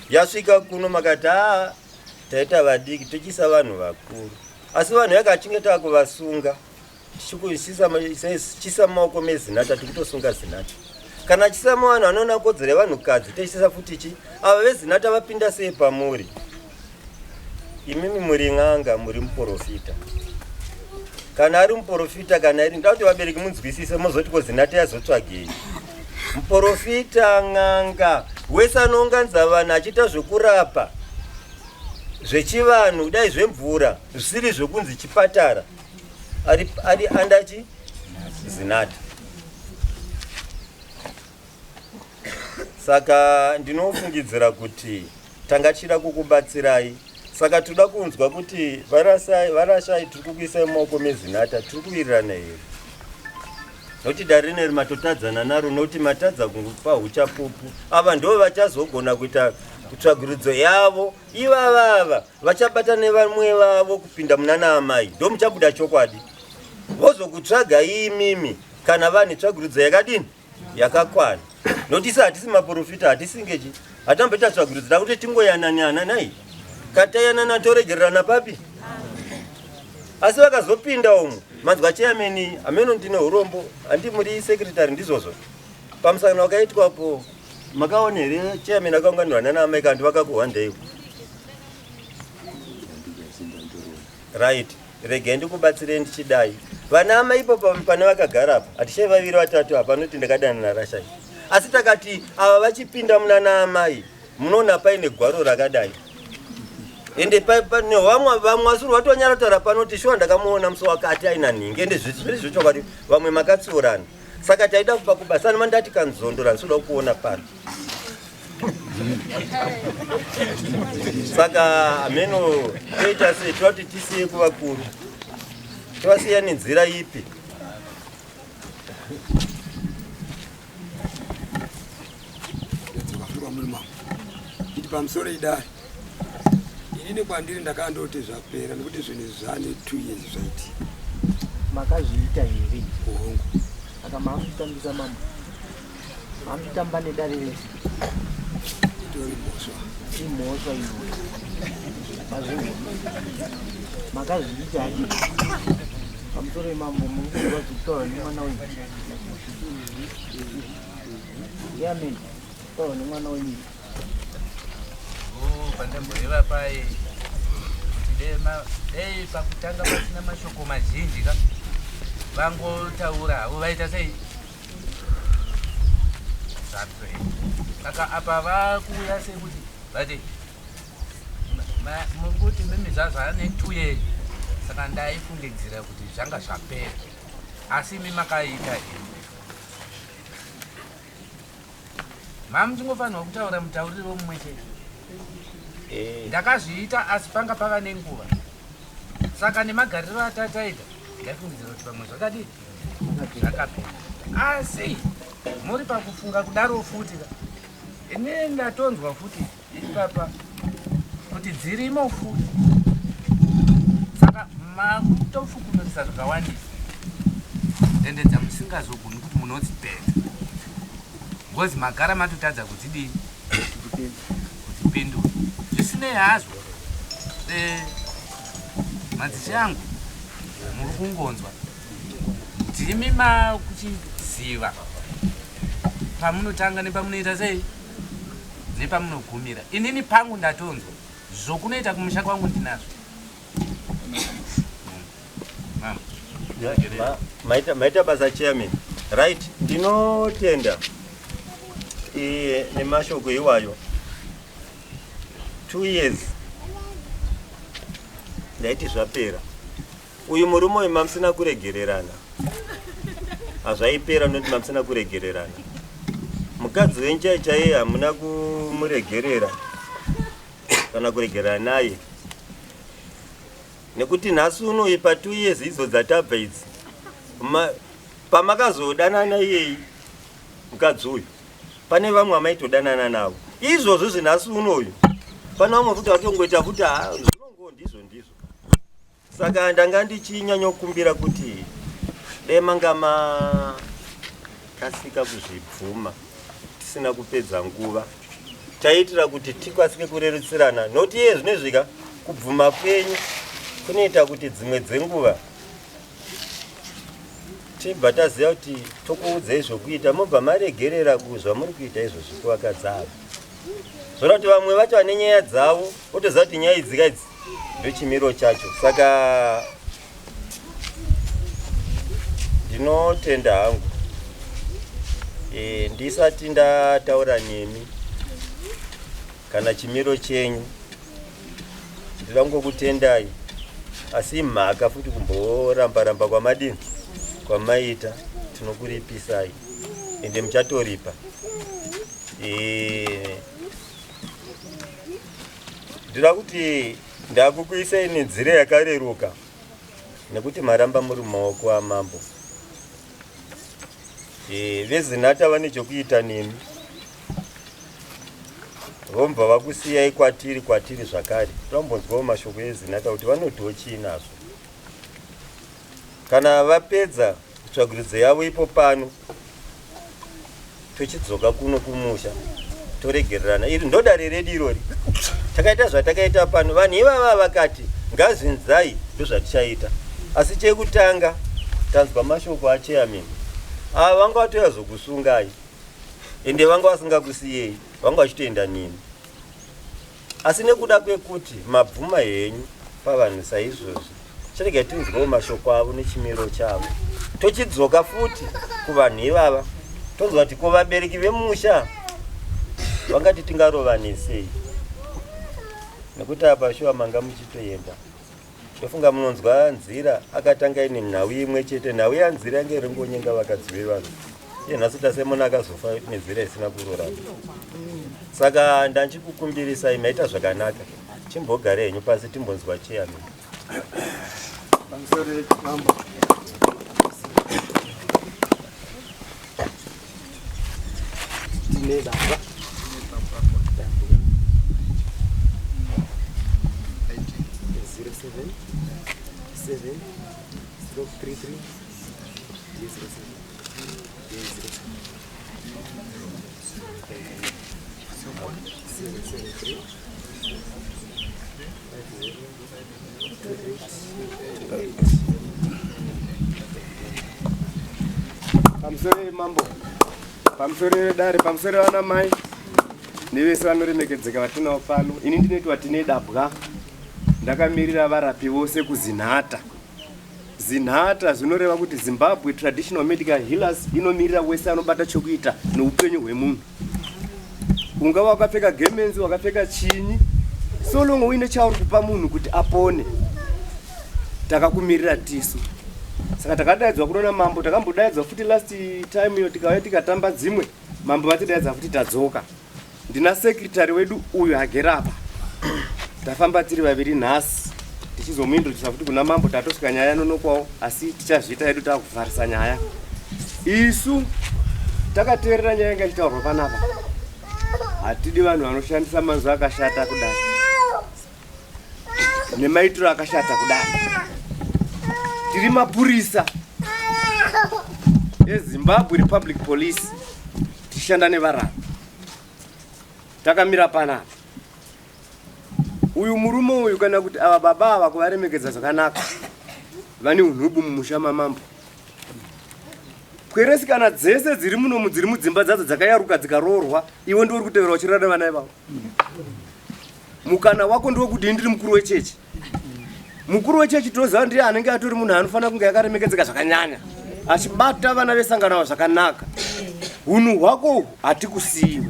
yasvika kuno makati aa taita vadiki tochiisa vanhu vakuru asi vanhu yakachinge takuvasunga tichisa mumaoko mezinata tikutosunga zinata kana chisa muvanhu vanoona kodzero yevanhukadzi tochisa futi chi ava vezinata vapinda sei pamuri imimi muri n'anga muri muprofita kana ari muprofita kana iri nda kuti vabereki munzwisise mozoti ko zinata yazotsvagei muprofita n'anga wese anounganidza vanhu achiita zvekurapa zvechivanhu kudai zvemvura zvisiri zvekunzi chipatara ari ari andachi zinata saka ndinofungidzira kuti tanga tichida kukubatsirai saka toda kunzwa kuti varashai tiri kukuisai mumaoko mezinata tiri kuwirirana here nokuti dare rineri matotadzana naro nokuti matadza kupa uchapupu ava ndo vachazogona kuita tsvagurudzo yavo ivavava vachabata nevamwe vavo kupinda muna naamai ndo muchabuda chokwadi vozokutsvaga imimi kana vane tsvagurudzo yakadini yakakwana nokuti isi hatisi maprofita hatisingechi hatamboita tsvagurudzo takuti tingoyananana nai katayanana toregererana papi asi vakazopinda umu manzwa chairman hameno ndine urombo handi muri secretary ndizvozvo pamusangano wakaitwapo makaona here chairman akaunganirwa nana amai kandi vakakuhwandeiwo right regai ndikubatsirei ndichidai vana amai ipo pane vakagara apa hatishai vaviri vatatu apa anoti ndakadana narashai asi takati ava vachipinda muna naamai munoona paine gwaro rakadai ende vamwe vamwe vasiri vatonyara kutaura pano kuti shuwa ndakamuona musi wakati aina nhingi ende zviri zvechokwadi vamwe makatsiurana saka taida kupa kubasa anoma ndati kanzondora ndinoda kuona pano saka hameno toita sei toda kuti tisiye kuvakuru tovasiya nenzira ipi iti pamusoro idare inini kwandiri ndakandoti zvapera nekuti zvinhu izvi zvane two years zvaitika makazviita here hongu saka maakutambisa mambo maakutamba nedare rese Itori mhosva. Imhosva iyoyo. Mazvinzwa. Makazviita aje. Pamusoro imambo muri kunzwa zvekutaura nemwana wenyu. Ndiameni. Kutaura nemwana wenyu. Oh, pandamboreva paye kuti dei pakutanga pasina mashoko mazhinji ka vangotaura havo vaita sei zvapera saka apa vakuuya sekuti vati muri kuti mimi zvazvane 2 years, saka ndaifungidzira kuti zvanga zvapera, asi imi makaita imi mamuchingofanirwa kutaura mutauriro mumwe chete. Ndakazviita, asi panga pava nenguva, saka nemagariro atataita ndaifungidzira kuti pamwe zvakadii zvakapera, asi muri pakufunga kudaro futi ka ini ndatonzwa futi ipapa kuti dzirimo futi, saka makutofukunurisa zvakawandisa ende dzamusingazogoni kuti munodzipedza because magara matotadza kudzidii kudzipindura. Zvisinei hazvo, madzishe angu, muri kungonzwa ndimi makuchiziva pamunotanga nepamunoita sei nepamunogumira. Inini pangu ndatonzwa zvokunoita kumusha kwangu ndinazvo. Mama. Maita basa, chairman. Right, ndinotenda nemashoko iwayo. 2 years ndaiti zvapera. Uyu murume uyu mamusina kuregererana, hazvaipera noti mamusina kuregererana. Mukadzi wenyu chai chaiye hamuna kumuregerera kana kuregerana naye, nekuti nhasi unoyi pa 2 years idzo dzatabva idzi, pamakazodanana iyeyi mukadzi uyu, pane vamwe vamaitodanana navo. Izvozvo zvinhasi unoyu pane vamwe futi vatongoita futi. Ha, zvinongo ndizvo ndizvo. Saka ndanga ndichinyanyokumbira kuti dai manga makasika kuzvibvuma tisina kupedza nguva, taiitira kuti tikasike kurerutsirana, noti iye zvinezvika kubvuma kwenyu kunoita kuti dzimwe dzenguva tibva taziva kuti tokuudzai zvokuita, mobva maregerera kuzvamuri kuita izvozvi kuvakadzi ava. Zvora kuti vamwe vacho vane nyaya dzavo votoziva kuti nyaya idzi kaidzi ndochimiro chacho. Saka ndinotenda hangu. Ndisati ndataura nemi kana chimiro chenyu, ndinoda kungokutendai, asi mhaka futi kumboramba ramba kwamadini kwamaita, tinokuripisai ende muchatoripa. Ndinoda kuti ndakukuisai nenzira yakareruka nekuti maramba muri mumaoko amambo. Vezinata vane chokuita nemi, vomubva vakusiyai kwatiri zvakare. Tombonzwawo mashoko ezinata kuti vanotiwo chii nazvo. Kana vapedza tsvagurudzo yavo ipo pano, tochidzoka kuno kumusha toregererana. Iri ndo dare redu irori. Takaita zvatakaita pano, vanhu ivava vakati ngazvinzai, ndozvatichaita. Asi chekutanga tanzwa mashoko achairman ava, vanga vatoyazokusungai ende vanga vasingakusiyei, vanga vachitoenda nemi, asi nekuda kwekuti mabvuma henyu pavanhu saizvozvi, chirega tinzwewo mashoko avo nechimiro chavo, tochidzoka futi kuvanhu ivava, tonzwa kuti ko vabereki vemusha vangati tingarovane sei, nekuti apa shuwa manga muchitoenda. Ndofunga munonzwa nzira akatanga ine nhau imwe chete. Nhau yanzira yange iri ngonyenga vakadzi vevanhu. Iye nhasi tasemona akazofa nenzira isina kururama. Saka ndanchikukumbirisai, maita zvakanaka, chimbogara henyu pasi timbonzwa chairman. Pamusoro, mambo. Tine baba. 07 7 033 07 07. 773 Pamusoro mambo, pamusoro vedare, pamusoro vana mai nevese vanoremekedzeka vatinavo pano. Ini ndinoitwa Tine Dabwa, ndakamirira varapi vose kuZinhata. Zinhata zvinoreva kuti Zimbabwe Traditional Medical Healers inomirira wese anobata chokuita noupenyu hwemunhu. Ungava wakapfeka gemenzi, wakapfeka chinyi, so long uine chauri kupa munhu kuti apone, takakumirira tisu. Saka takadaidzwa kuno namambo, takambodaidzwa futi last time iyo tikauya tikatamba dzimwe, mambo vatidaidza futi tadzoka. Ndina secretary wedu uyu agere apa, tafamba tiri vaviri nhasi tichizomuintrodusa futi kuna mambo. Tatosvika nyaya yanonokwawo, asi tichazviita hedu takuvharisa nyaya. Isu takateerera nyaya yanga ichitaurwa panapa. Hatidi vanhu vanoshandisa manzwi akashata kudai nemaitiro akashata kudai. Tiri mapurisa eZimbabwe Republic Police, tichishanda nevarapi. Takamira panapa, uyu murume uyu kana kuti ava baba ava, kuvaremekedza zvakanaka, vane unhubu mumusha mamambo. Pweresikana dzese dziri munomu dziri mudzimba dzadzo dzakayaruka dzikaroorwa, iwe ndiwe uri kutevera uchirara nevana ivavo. Mukana wako ndewekuti ndiri mukuru wechechi. Mukuru wechechi toziva ndiye anenge atori munhu anofanira kunge akaremekedzeka zvakanyanya, achibata vana vesangano avo zvakanaka. Hunhu hwako uhu hatikusiyiwe,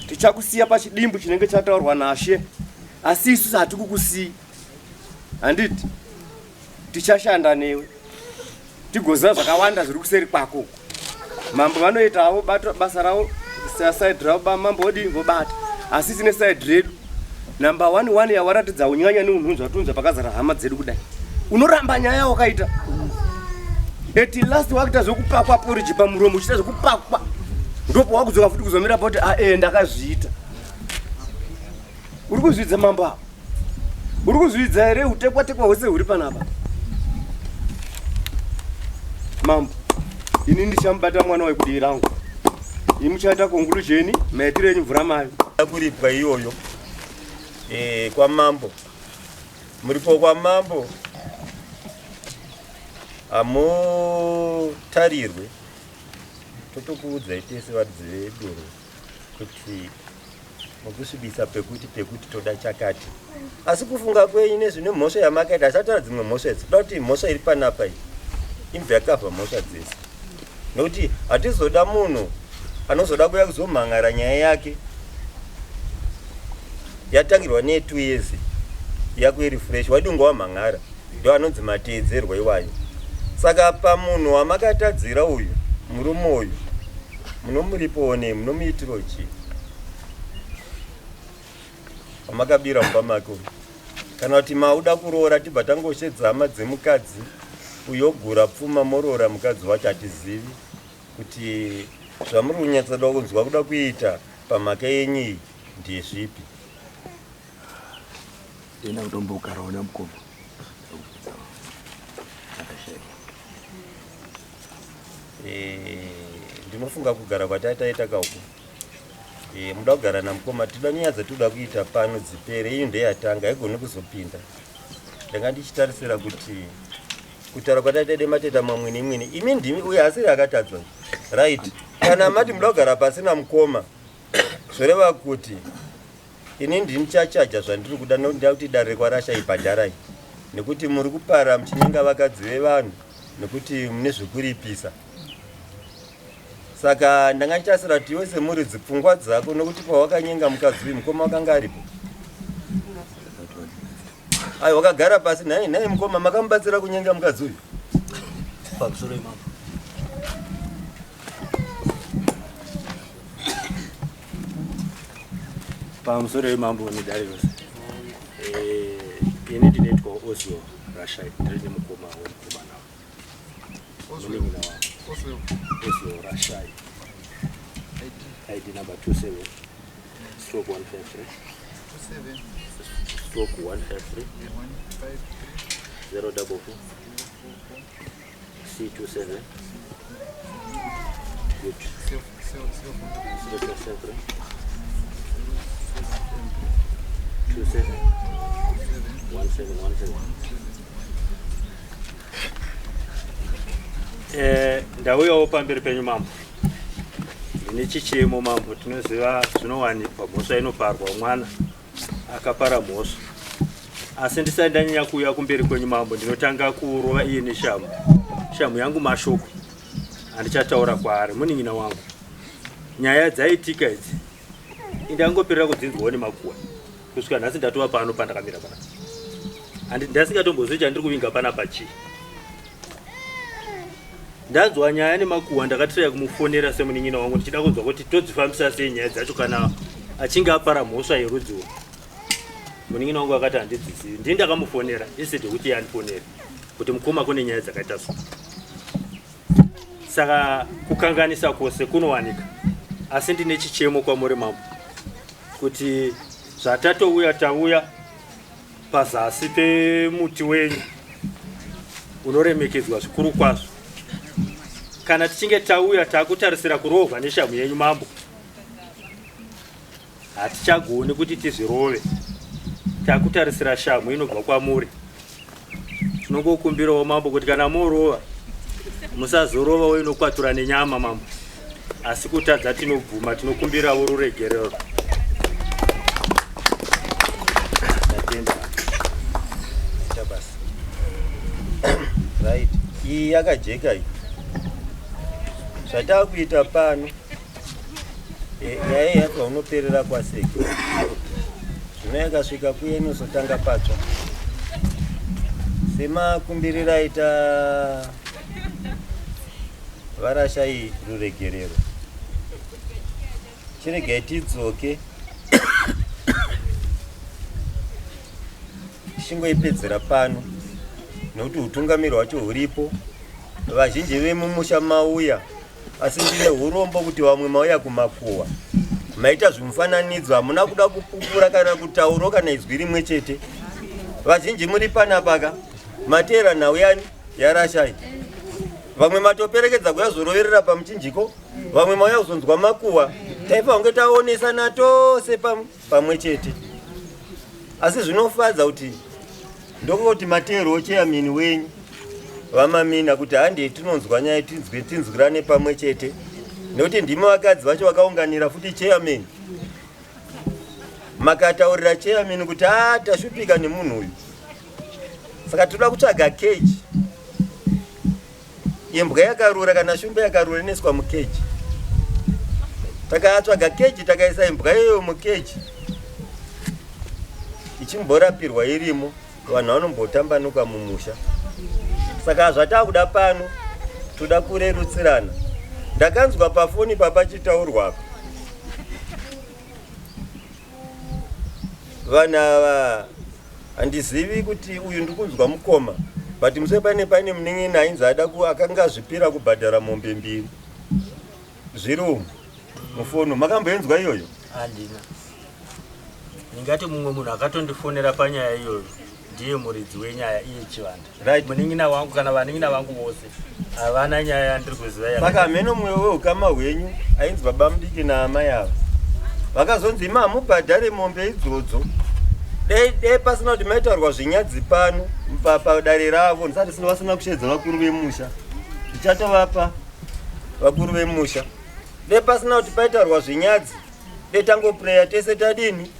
tichakusiya pachidimbu chinenge chataurwa nashe, asi isusu hatikukusiyi, handiti? Tichashanda newe tigoziva zvakawanda zviri kuseri kwako uku. Mambo vanoita havo basa ravo, side ravo mambo odi vobata, asi tine side redu. Number one one yawaratidza unyanya neunhunzwa tunzwa pakazara hama dzedu kudai, unoramba nyaya wakaita. At last wakuita zvekupakwa poriji pamuromo, uchiita zvekupakwa, ndopo wakudzoka futi kuzomira poti ae ndakazviita. Uri kuzvidza mambo ava, uri kuzvidza here utekwa tekwa hwese huri panapa mambo? Ini ndichamubata mwana wekudii rangu, imi muchaita conclusion maitiro enyu mvura mayo. Kuripwa iyoyo kwamambo, muripo kwamambo hamutarirwe. Totokuudzai tese varidzi vedoro kuti mukusvibisa pekuti toda chakati, asi kufunga kwenyu nezvine mhosva yamakaita asataura dzimwe mhosva idzi, toda kuti mhosva iri panapa iyi imbve yakavha mhosva dzese, nekuti hatizoda munhu anozoda kuuya kuzomhan'ara nyaya yake yatangirwa ne 2 years yako iri fresh, wadunga wamhan'ara, ndo anonzi mateedzerwa iwayo. Saka pamunhu wamakatadzira uyu, murume uyu, munomuripowo nei? Munomuitiro chii wamakabira mumba make uyu? Kana kuti mauda kuroora, tibva tangoshedza hama dzemukadzi uyogura pfuma, moroora mukadzi wacho. Hatizivi kuti zvamuri kunyatsoda kunzwa kuda kuita pamhaka yenyu iyi ndezvipi. Ndenda kutombogarawo namukoma akashaiwa. Ndinofunga kugara kwatataita kauku, muda kugara namukoma, tida nyaya dzatinoda kuita pano dzipere. Iyo ndeyatanga, haigoni kuzopinda. Ndanga ndichitarisira kuti kutaura kwataita mateta mamwe nemwene, imi ndimi uye asiri akatadzwa, right? Kana mati muda kugara pasi namukoma, zvoreva kuti ini ndinichachaja zvandiri kuda, nokuti nda kuti dare rekwarasha ibhadharai, nekuti muri kupara muchinyenga vakadzi vevanhu, nekuti mune zvekuripisa. Saka ndanga ndichasira kuti iwe semuridzi, pfungwa dzako, nokuti pawakanyenga mukadzi uyu mukoma wakanga aripo? Ai, wakagara pasi. Nhai nhai mukoma, makamubatsira kunyenga mukadzi uyu? Pamusoro imambo. Pamusoro yemambo nedare rose. Ini ndinoitwa Oswell Rashai, ndiri nemukoma wemukomana, munin'ina wangu Oswell Rashai, ID number 27/153 /153 044 C27. Good. 073. One second, one second. Eh, ndauyawo pamberi penyu mambo ndine chichemo mambo tinoziva zvinowanikwa mhosva inoparwa mwana akapara mhosva asi ndisati ndanyanya kuuya kumberi kwenyu mambo ndinotanga kurova iye neshamu shamu yangu mashoko andichataura kwaari munin'ina wangu nyaya dzaitika idzi indangoperera kudzinzwawo nemakuwa kusvika nhasi ndatova pano pandakamira panapa handi ndasingatombozii chandiri kuvinga panapa chii ndanzwa nyaya nemakuhwa ndakatiraya kumufonera semunin'ina wangu ndichida kunzwa kuti todzifambisa sei nyaya dzacho kana achinge apara mhosva yerudzi urwu munin'ina wangu akati handidzizivi ndini ndakamufonera instead yekuti iye andifonere kuti mukoma kune nyaya dzakaita so saka kukanganisa kwose kunowanika asi ndine chichemo kwamuri mambo kuti zvatatouya tauya pazasi pemuti wenyu unoremekedzwa zvikuru kwazvo kana tichinge tauya takutarisira kurohwa neshamhu yenyu mambo Hatichagoni kuti tizvirove, takutarisira shamhu inobva kwamuri. Tinongokumbirawo mambo kuti kana morova musazorovawo inokwatura nenyama mambo, asi kutadza tinobvuma, tinokumbirawo ruregerero. Tatenda. Ita basa. Right. Iyi yakajeka iyi. Zvatakuita pano Eh, nyaya yako unoperera kwaseke zvino yakasvika kuye inozotanga patsva semakumbiriro aita varashai ruregerero chiregai tidzoke tichingoipedzera pano nekuti utungamiri hwacho huripo vazhinji vemumusha mauya Asi ndine urombo kuti vamwe mauya kumakuhwa maita zvimufananidzo, hamuna kuda kupupura kana kutauro kana izwi rimwe chete. Vazhinji muri panapa ka mateera nhau yani yarashai, vamwe matoperekedza kuya zoroverera pamuchinjiko, vamwe mauya kuzonzwa makuhwa. Taifa kunge taonesana tose pamwe chete, asi zvinofadza kuti Ndokoti mateerwo chairman wenyu vaMamina kuti handei tinonzwa nyaya tinzwe tinzwirane pamwe chete nekuti ndimi vakadzi vacho vakaunganira futi chairman makataurira chairman kuti a ah, tashupika nemunhu uyu saka tinoda kutsvaga cage Imbwa yakarura kana shumba yakarura inoiswa mukeji. Takatsvaga keji takaisa imbwa iyoyo mukeji ichimborapirwa irimo, vanhu vanombotambanuka mumusha. Saka zvatakuda pano toda kurerutsirana. Ndakanzwa pafoni papachitaurwa apa vanhu ava handizivi kuti uyu ndikunzwa mukoma but muswe pane paine munin'ina ainzi ada akanga azvipira kubhadhara mombe mbiri zviri umu mufoni makamboinzwa iyoyo handina ndingati mumwe munhu akatondifonera panyaya iyoyo ndiye muridzi wenyaya iye chivanda right. munin'ina wangu kana vanin'ina vangu vose havana nyaya yandiri kuziva saka hameno mumwe weukama hwenyu ainzi baba mudiki naamai ava vakazonzi imi hamubhadhare mombe idzodzo dai dai pasina kuti maitaurwa zvinyadzi pano padare ravo ndisati sina vasina kusheedza vakuru vemusha ndichatovapa vakuru vemusha dai pasina kuti paitaurwa zvinyadzi dai tangopreya tese tadini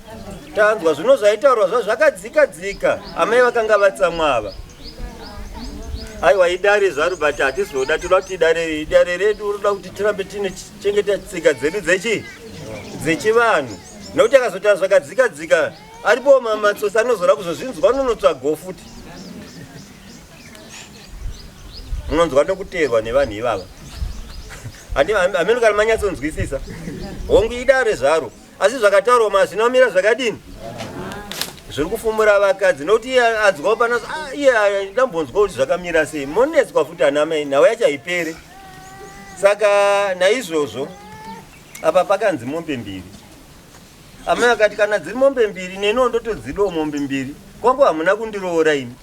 tanzwa zvino zvaitaurwa zva zvakadzika dzika amai vakanga vatsamwa ava aiwa idare zvaro but hatizoda toda kuti idare idare redu roda kuti tirambe tine chengeta tsika dzedu dzechi dzechivanhu nekuti akazotaura zvakadzika dzika aripo matsotsi anozoda kuzozvinzwa anonotsvago futi munonzwa nekuteerwa nevanhu ivava hameno kana manyatsonzwisisa hongu idare zvaro asi zvakataurwa mazvina kumira zvakadini zviri kufumura vakadzi nokuti iye anzwawo pana ah, iye ah, ndambonzwa kuti zvakamira sei monetswa futi ana mai nhau yacho haipere saka naizvozvo apa pakanzi mombe mbiri amai akati kana dziri mombe mbiri neniwo ndotodzidawo mombe mbiri kwangu hamuna kundiroora ini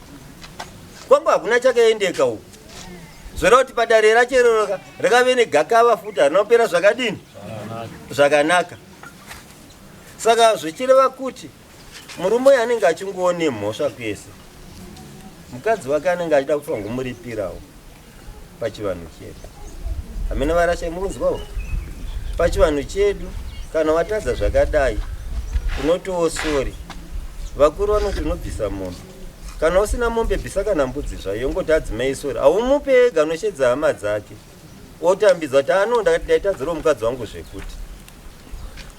kwangu hakuna chakaendeka uku zvoreva kuti padare racho rakave negakava futi harina kupera zvakadini zvakanaka saka zvichireva kuti murume uyo anenge achingoone mhosva kwese Mukadzi wake anenge achida kufanwa kumuripirawo pachivanhu chedu. Hamene varasha murunzwawo. Pachivanhu chedu kana watadza zvakadai unotiwo sori. Vakuru vanoti unobvisa mombe. Kana usina mombe bvisa kana mbudzi zvayo yongoti adzimai sori. Haumupe ega unoshedza hama dzake. Otambidzwa kuti ano ndakati ndaitadzirawo mukadzi wangu zvekuti.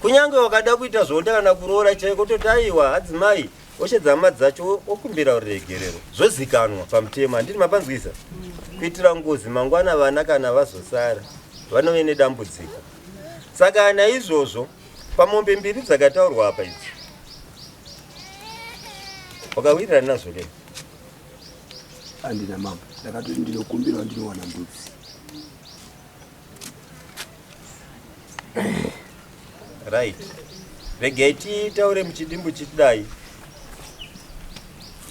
Kunyange wakada kuita zvoda kana kuroora chaiko toti aiwa adzimai oshedza hama dzacho okumbira ruregerero zvozikanwa pamutemo handiti mapanzwisa kuitira ngozi mangwana vana kana vazosara vanove nedambudziko saka naizvozvo pamombe mbiri dzakataurwa apa idzi wakawirirana nazvo ke andina mambo ndakatoti ndinokumbira ndinowana mbudzi Right. Regai titaure muchidimbu chitidai.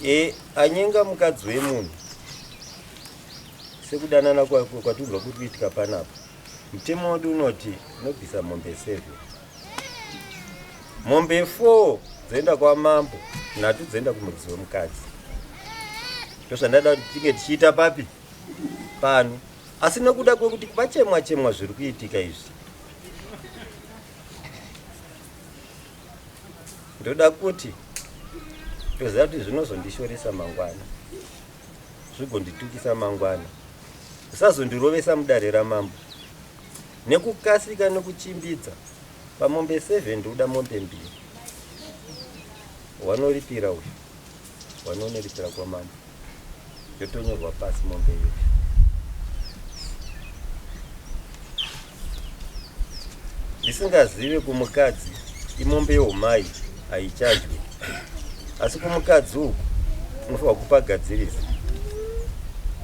E, anyenga mukadzi wemunhu sekudanana kwatibva kuri kuitika panapa. Mutemo wedu unoti unobvisa mombe 7. Mombe 4 dzoenda kwamambo, nhatu dzoenda kumudzi wemukadzi. Ndozvandada kuti tinge tichiita papi? Pano. Asi nekuda kwekuti pachemwa chemwa zviri kuitika izvi, ndoda kuti ndoziva kuti zvinozondishoresa mangwana, zvigonditukisa mangwana, usazondirovesa mudare ramambo nekukasika nekuchimbidza. Pamombe 7 ndoda mombe mbiri, wanoripira uyu, wanonoripira kwamambo. Yotonyorwa pasi mombe iyoyo. Ndisingazive kumukadzi imombe yeumai haichadyi asi kumukadzi uku unofanirwa kupagadzirisa.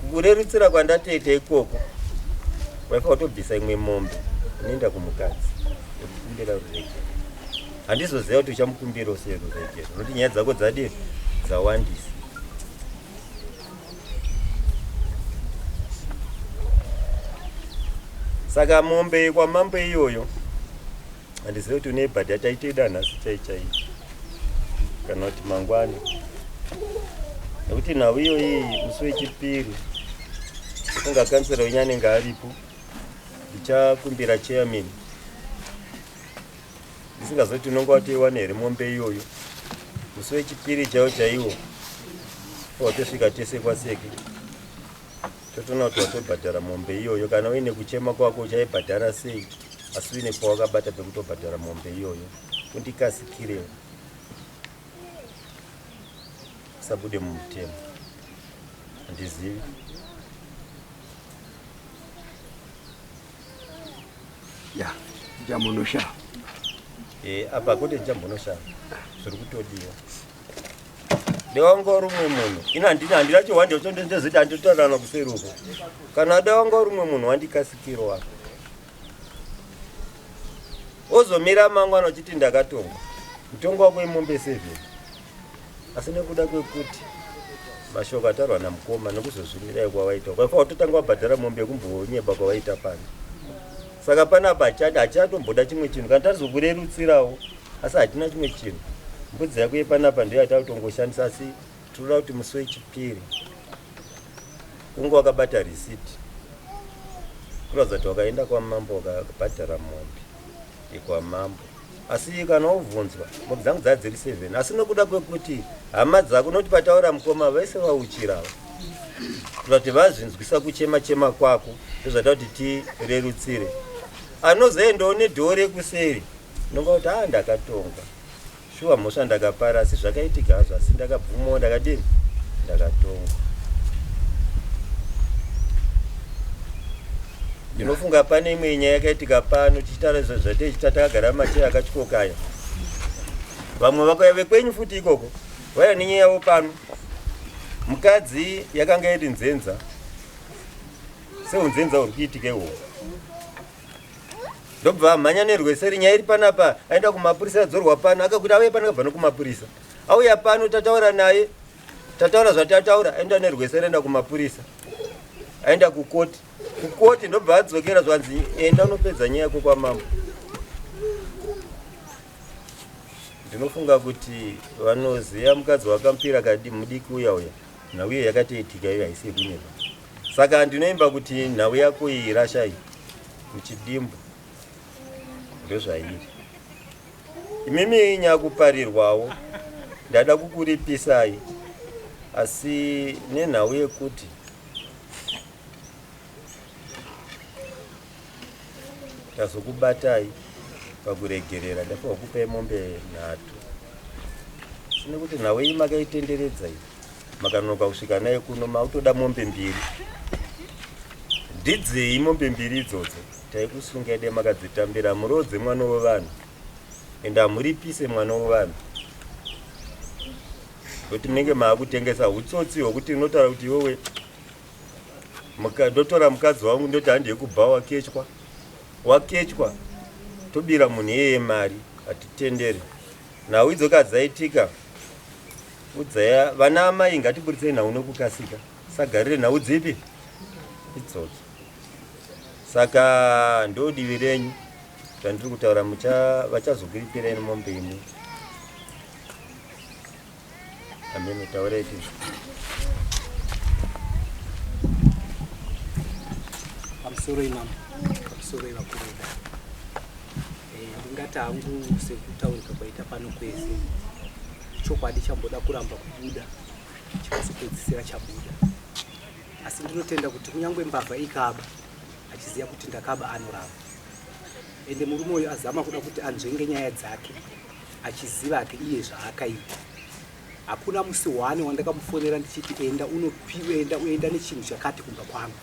Kukurerutsira kwandatoita ikoko waifanirwa kutobvisa imwe mombe inoenda kumukadzi yekukumbira ruregerero. Handizoziva kuti uchamukumbira sei ruregerero nokuti nyaya dzako dzadii dzawandisa. Saka mombe yekwamambo iyoyo handizive kuti unoibhadhara taitoida nhasi chai chai kana kuti mangwana nekuti nhau iyoyi musi wechipiri kunga kansera wenyu anenge aripo ndichakumbira chairman Ndisingazoti unonga watoiwana here mombe iyoyo musi wechipiri chaiwo chaiwo watosvika tese kwaseke totoona kuti watobhadhara mombe iyoyo kana uine kuchema kwako uchaibhadhara sei asi uine pawakabata pekutobhadhara mombe iyoyo undikasikirewo usabude mumutemo handizivi ya ndichambonoshava eh, apa kwete ndichambonoshava zviri kutodiwa dewanga uri umwe munhu ini handina handina chihwande cho ndozoti handitotaurana kuseri uko kana dewanga uri umwe munhu wandikasikiro wako ozomira mangwana uchiti ndakatongwa mutongo wako imombe seven Asi nekuda kwekuti mashoko ataurwa namukoma nekuzozvimirai kwawaita ukafa watotanga wabhadhara mombe yekumbonyeba kwawaita pano saka panapa hachatomboda chimwe chinhu kana tazokurerutsirawo asi hatina chimwe chinhu mbudzi yako yepanapa ndiyo yatakutongoshandisa asi tinoda kuti musi wechipiri kunge wakabata risiti kuratidza kuti wakaenda kwamambo wakabhadhara mombe yekwamambo Asi kana wobvunzwa mombe dzangu dzaa dziri 7 asi nokuda kwekuti hama dzako noti pataura mukoma vese vauchira ava kuita kuti vazvinzwisa kuchema chema kwako ndozvata kuti tirerutsire anozoendawo nedhoo rekuseri nonga kuti a ndakatongwa shuwa mhosva ndakapara asi zvakaitika hazvo asi ndakabvumawo ndakadini ndakatongwa ndinofunga pane imwe nyaya yakaitika pano tichitaura zvateichita takagara macheya akatyoka aya vamwe vakauya vekwenyu futi ikoko vauya nenyaya yavo pano mukadzi yakanga iri nzenza seunzenza uri kuitika ihwohwo ndobva amhanya nerweseri nyaya iri panapa aenda kumapurisa adzorwa pano akakuti auye pano akabva nokumapurisa auya pano tataura naye tataura zvatataura aenda nerweseri aenda kumapurisa aenda kukoti kukoti ndobva adzokera zvanzi enda unopedza nyaya yako kwamambo ndinofunga kuti vanoziva mukadzi wakampira kadi mudiki uya uya Nhau iyo yakatoitika iyo haisi yekunyepa. Saka ndinoimba kuti nhau yako iyi Rashai muchidimbu ndozvairi. Imimi nyakuparirwawo ndada kukuripisai asi nenhau yekuti Tazokubatai pakuregerera ndapiwa kupai mombe nhatu. Sine kuti nhau iyi makaitenderedza iyi. Makanonoka kusvika nayo kuno makutoda mombe mbiri. Ndidzei mombe mbiri idzodzo? Taikusungai dai makadzitambira muroodze mwana wevanhu. Ende hamuripise mwana wevanhu. Kuti munenge maakutengesa utsotsi hwekuti unotaura kuti iwewe ndotora mukadzi wangu ndoti handiye kubha wakechwa wakechwa tobira munhu iyeye mari hatitendere nhau idzoka dzaitika udzaya vana amai ngatiburitsei nhau nokukasika sagarire nhau dzipi idzodzo saka ndodivi renyu zvandiri kutaura vachazokuripirai mombe imwe Amene taurai tizvo. Pamusoro imam, pamusoro ivakuru vedare. Eh, ndingati hangu sekutaurika kwaita pano kwese chokwadi chamboda kuramba kubuda chikazopedzisira chabuda asi ndinotenda kuti kunyange mbavha ikaba achiziva kuti ndakaba anoramba ende murume uyu azama kuda kuti anzvenge nyaya dzake achiziva hake iye zvaakaita. Hakuna musi one wandakamufonera ndichiti enda unopiwa enda uenda nechinhu chakati kumba kwangu.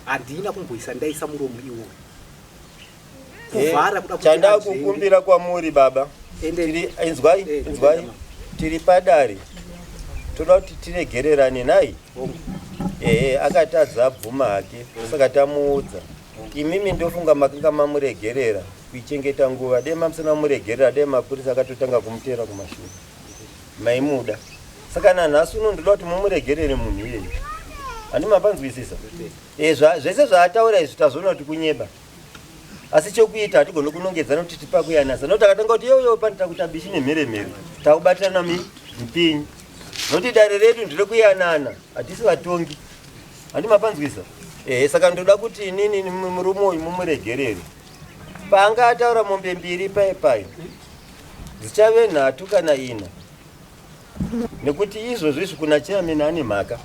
Handina kumboisa ndaisa muromo iwoyo. Kuvhara kuda kuti Chandakukumbira kwamuri baba. Tiri inzwai inzwai tiri padare. Toda kuti tiregererane nhai. Ehe akatadza abvuma hake saka tamuudza. Imimi ndofunga makanga mamuregerera kuichengeta nguva dai mamusina kumuregerera dai mapurisa akatotanga kumuteera kumashure maimuda saka nanhasi uno ndoda kuti mumuregerere munhu iyeyu handi mapanzwisisa e, zvese zvaataura izvi tazviona kuti kunyeba asi chokuita hatigone kunongedzana kuti tipakuyanasa nokuti akatanga kuti yoyo pani takuita bishi nemheremhere takubatirana mipinyi nokuti dare redu ndirekuyanana hatisi vatongi Handi mapanzwisa? Ehe, saka ndoda kuti inini murume uyu mumuregerere. Paanga ataura mombe mbiri paye paye dzichave nhatu kana ina nekuti izvozvo izvi kuna chairman ane mhaka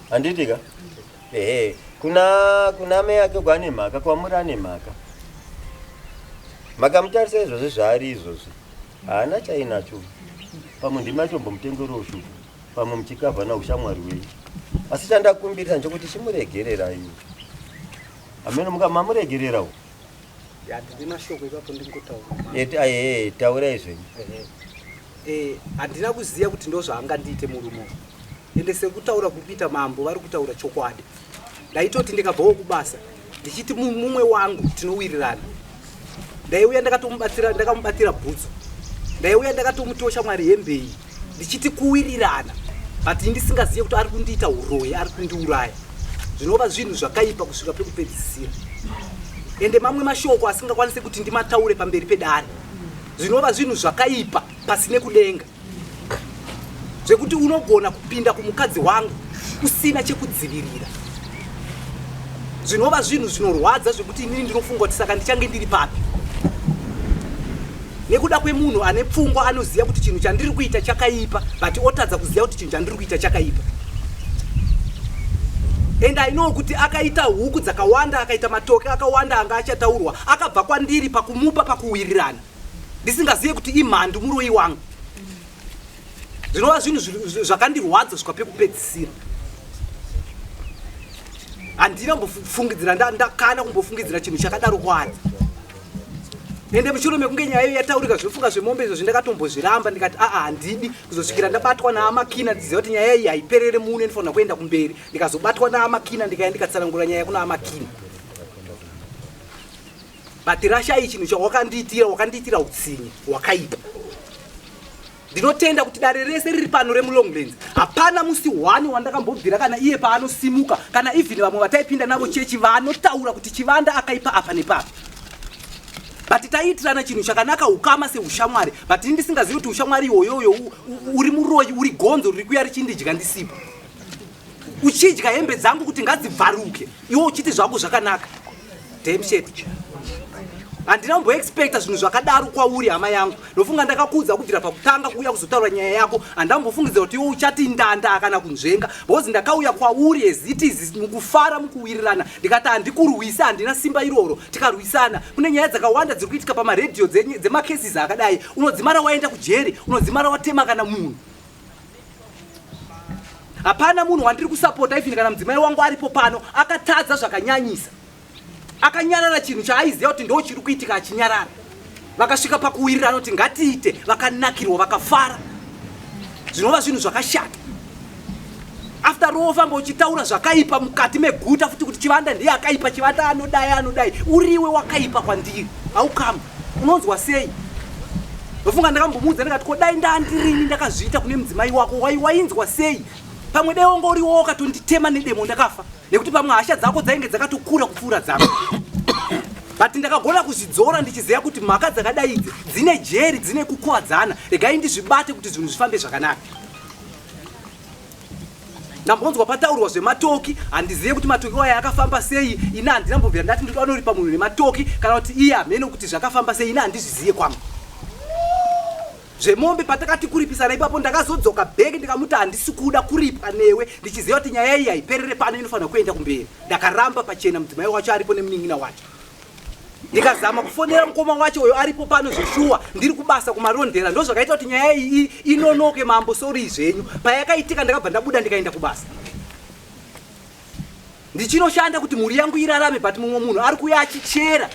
handiti ka ehe kuna kuna amai ake kwaane mhaka kwamuri ane mhaka makamutarisa izvozvi zvaari izvozvi haana chainacho pamwe ndimi atombomutengerowo shuku pamwe muchikavhana ushamwari hwenyu asi chandakumbirisa nchokuti chimuregererai hameno mukamamuregererawo handina mashoko ipapo ndingotaura eh, taurai zvenyu eh, handina kuziva kuti ndozvaangandiite murume ende sekutaura kuri kuita mambo vari kutaura chokwadi ndaitoti ndikabvawo kubasa ndichiti mumwe wangu tinowirirana ndaiuya ndakatomubatsira ndakamubatira bhutsu ndaiuya ndakatomutosha mwari hembe iyi ndichiti kuwirirana but ndisingazive kuti ari kundiita uroyi ari kundiuraya zvinova zvinhu zvakaipa kusvika pekupedzisira ende mamwe mashoko asingakwanise kuti ndimataure pamberi pedare zvinova zvinhu zvakaipa pasi nekudenga zvekuti unogona kupinda kumukadzi wangu usina chekudzivirira zvinova zvinhu zvinorwadza zvekuti inini ndinofunga kuti saka ndichange ndiri papi nekuda kwemunhu ane pfungwa anoziva kuti chinhu chandiri kuita chakaipa but otadza kuziva kuti chinhu chandiri kuita chakaipa and i know kuti akaita huku dzakawanda akaita matoke akawanda anga achataurwa akabva kwandiri pakumupa pakuwirirana ndisingazive kuti imhandu muroyi wangu zvinova zvinhu zvakandirwadza svika pekupedzisira handina kumbofungidzira ndakana kumbofungidzira chinhu chakadaro kwaari ende mushure mekunge nyaya iyo yataurika zvefunga zvemombe izvo zvindakatombozviramba ndikati aa handidi kuzosvikira ndabatwa naamakina ndiziva kuti nyaya iyi haiperere muno inofanira kuenda kumberi ndikazobatwa naamakina ndikaya ndikatsanangura nyaya kuna amakina but rashai chinhu chawakandiitira wakandiitira utsinye wakaipa ndinotenda kuti dare rese riri pano remulonglands hapana musi one wandakambobvira kana iye paanosimuka kana even vamwe vataipinda navo chechi vanotaura kuti chivanda akaipa apa nepapa But taiitirana chinhu chakanaka ukama seushamwari but ini ndisingazivi kuti ushamwari iwoyoyo uri muroyi uri gonzo riri kuya richindidya ndisipo. Uchidya hembe dzangu kuti ngadzibvaruke iwe uchiti zvangu zvakanaka. Damn shit. Handina kumboexpecta zvinhu zvakadaro kwauri hama yangu. Ndofunga ndakakuudza kubvira pakutanga kuuya kuzotaura nyaya yako. Handambofungidzira kuti iwe uchati ndanda kana kunzvenga because ndakauya kwauri as it is mukufara mukuwirirana ndikati handikurwisi handina simba iroro tikarwisana. Kune nyaya dzakawanda dziri kuitika pamaredhiyo dzemacases akadai. Unodzimara waenda kujeri, unodzimara watema kana munhu. Hapana munhu wandiri kusapota even kana mudzimai wangu aripo pano akatadza zvakanyanyisa. Akanyarara chinhu chaaiziva kuti ndo chiri kuitika achinyarara. Vakasvika pakuwirirana kuti ngatiite, vakanakirwa vakafara. Zvinova zvinhu zvakashata. After all wofamba uchitaura zvakaipa mukati meguta futi kuti Chivanda ndiye akaipa, Chivanda anodai anodai. Uriwe wakaipa kwandiri. How come? Unonzwa sei? Ndofunga ndakambomuudza ndikati ko dai ndandirini ndakazviita kune mudzimai wako wainzwa sei? Pamwe dai wanga uriwo wakatonditema nedemo ndakafa. Nekuti pamwe hasha dzako dzainge dzakatokura kupfuura dzangu. But ndakagona kuzvidzora ndichiziva kuti mhaka dzakadai idzi dzine jeri, dzine kukuvadzana. Regai ndizvibate kuti zvinhu zvifambe zvakanaka. Ndambonzwa pataurwa zvematoki, handizive kuti matoki aya akafamba sei. Ini handina mbobvira ndati ndoda kunoripa munhu nematoki kana kuti iye hameno kuti zvakafamba sei. Ini handizvizive kwangu. Zvemombe patakati kuripisana ipapo ndakazodzoka back ndikamuti handisi kuda kuripwa newe ndichiziva kuti nyaya iyi haiperere pano inofanira kuenda kumberi. Ndakaramba pachena mudzimai wacho aripo nemunin'ina wacho. Ndikazama kufonera mukoma wacho uyo aripo pano zveshuwa ndiri kubasa kumarondera ndozvakaita kuti nyaya iyi inonoke mambo sorry zvenyu. Payakaitika ndakabva ndabuda ndikaenda kubasa. Ndichinoshanda kuti mhuri yangu irarame but mumwe munhu ari kuuya achichera.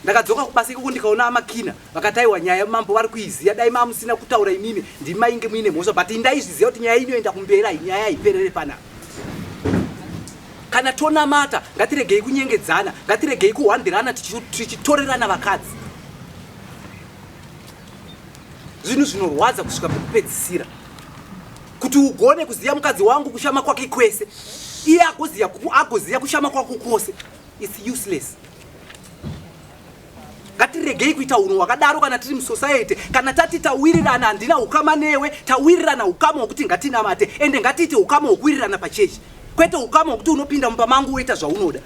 Ndakadzoka kubasa ikoko ndikaona amakina vakati aiwa nyaya mambo vari kuiziya dai mamusina kutaura imimi ndimi mainge muine mhosva but ndaizviziva kuti nyaya inoenda kumberi ayi nyaya haiperere panapa. Kana tonamata ngatiregei kunyengedzana ngatiregei kuhwandirana tichitorerana vakadzi. Zvinhu zvinorwadza kusvika pekupedzisira. Kuti ugone kuziya mukadzi wangu kushama kwake kwese iye agoziya kushama kwako kwose. It's useless. Ngatiregei kuita unhu hwakadaro kana tiri musociety. Kana tati tawirirana handina ukama newe, tawirirana ukama hwekuti ngatinamate ende ngatiite ukama hwekuwirirana pachechi. Kwete ukama hwekuti unopinda mumba mangu woita zvaunoda.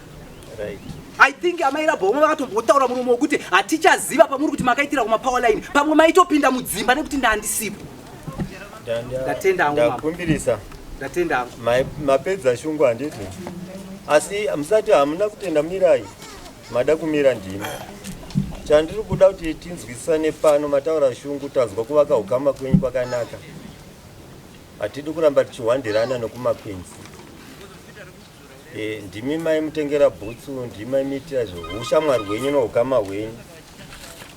Right. I think amai Rabhoma vakatombotaura muromo wekuti hatichaziva pamuri kuti makaitira kuma power line. Pamwe maitopinda mudzimba nekuti ndandisipo. Ndatenda hangu mama. Ndakumbirisa. Ndatenda hangu. Mapedza shungu handiti? Asi musati hamuna kutenda mirai. Mada kumira ndimi. Chandiri kuda kuti tinzwisisane pano mataura shungu tanzwa kuvaka ukama kwenyu kwakanaka. Hatidi kuramba tichihwandirana nokumakwenzi. E, ndimi maimutengera bhutsu, ndimi maimuitira izvo. Ushamwari hwenyu noukama hwenyu.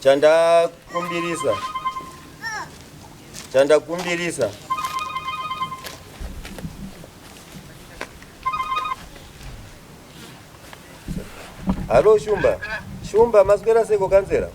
Chandakumbirisa. Chandakumbirisa. Halo Shumba. Shumba maswera seko kanzera?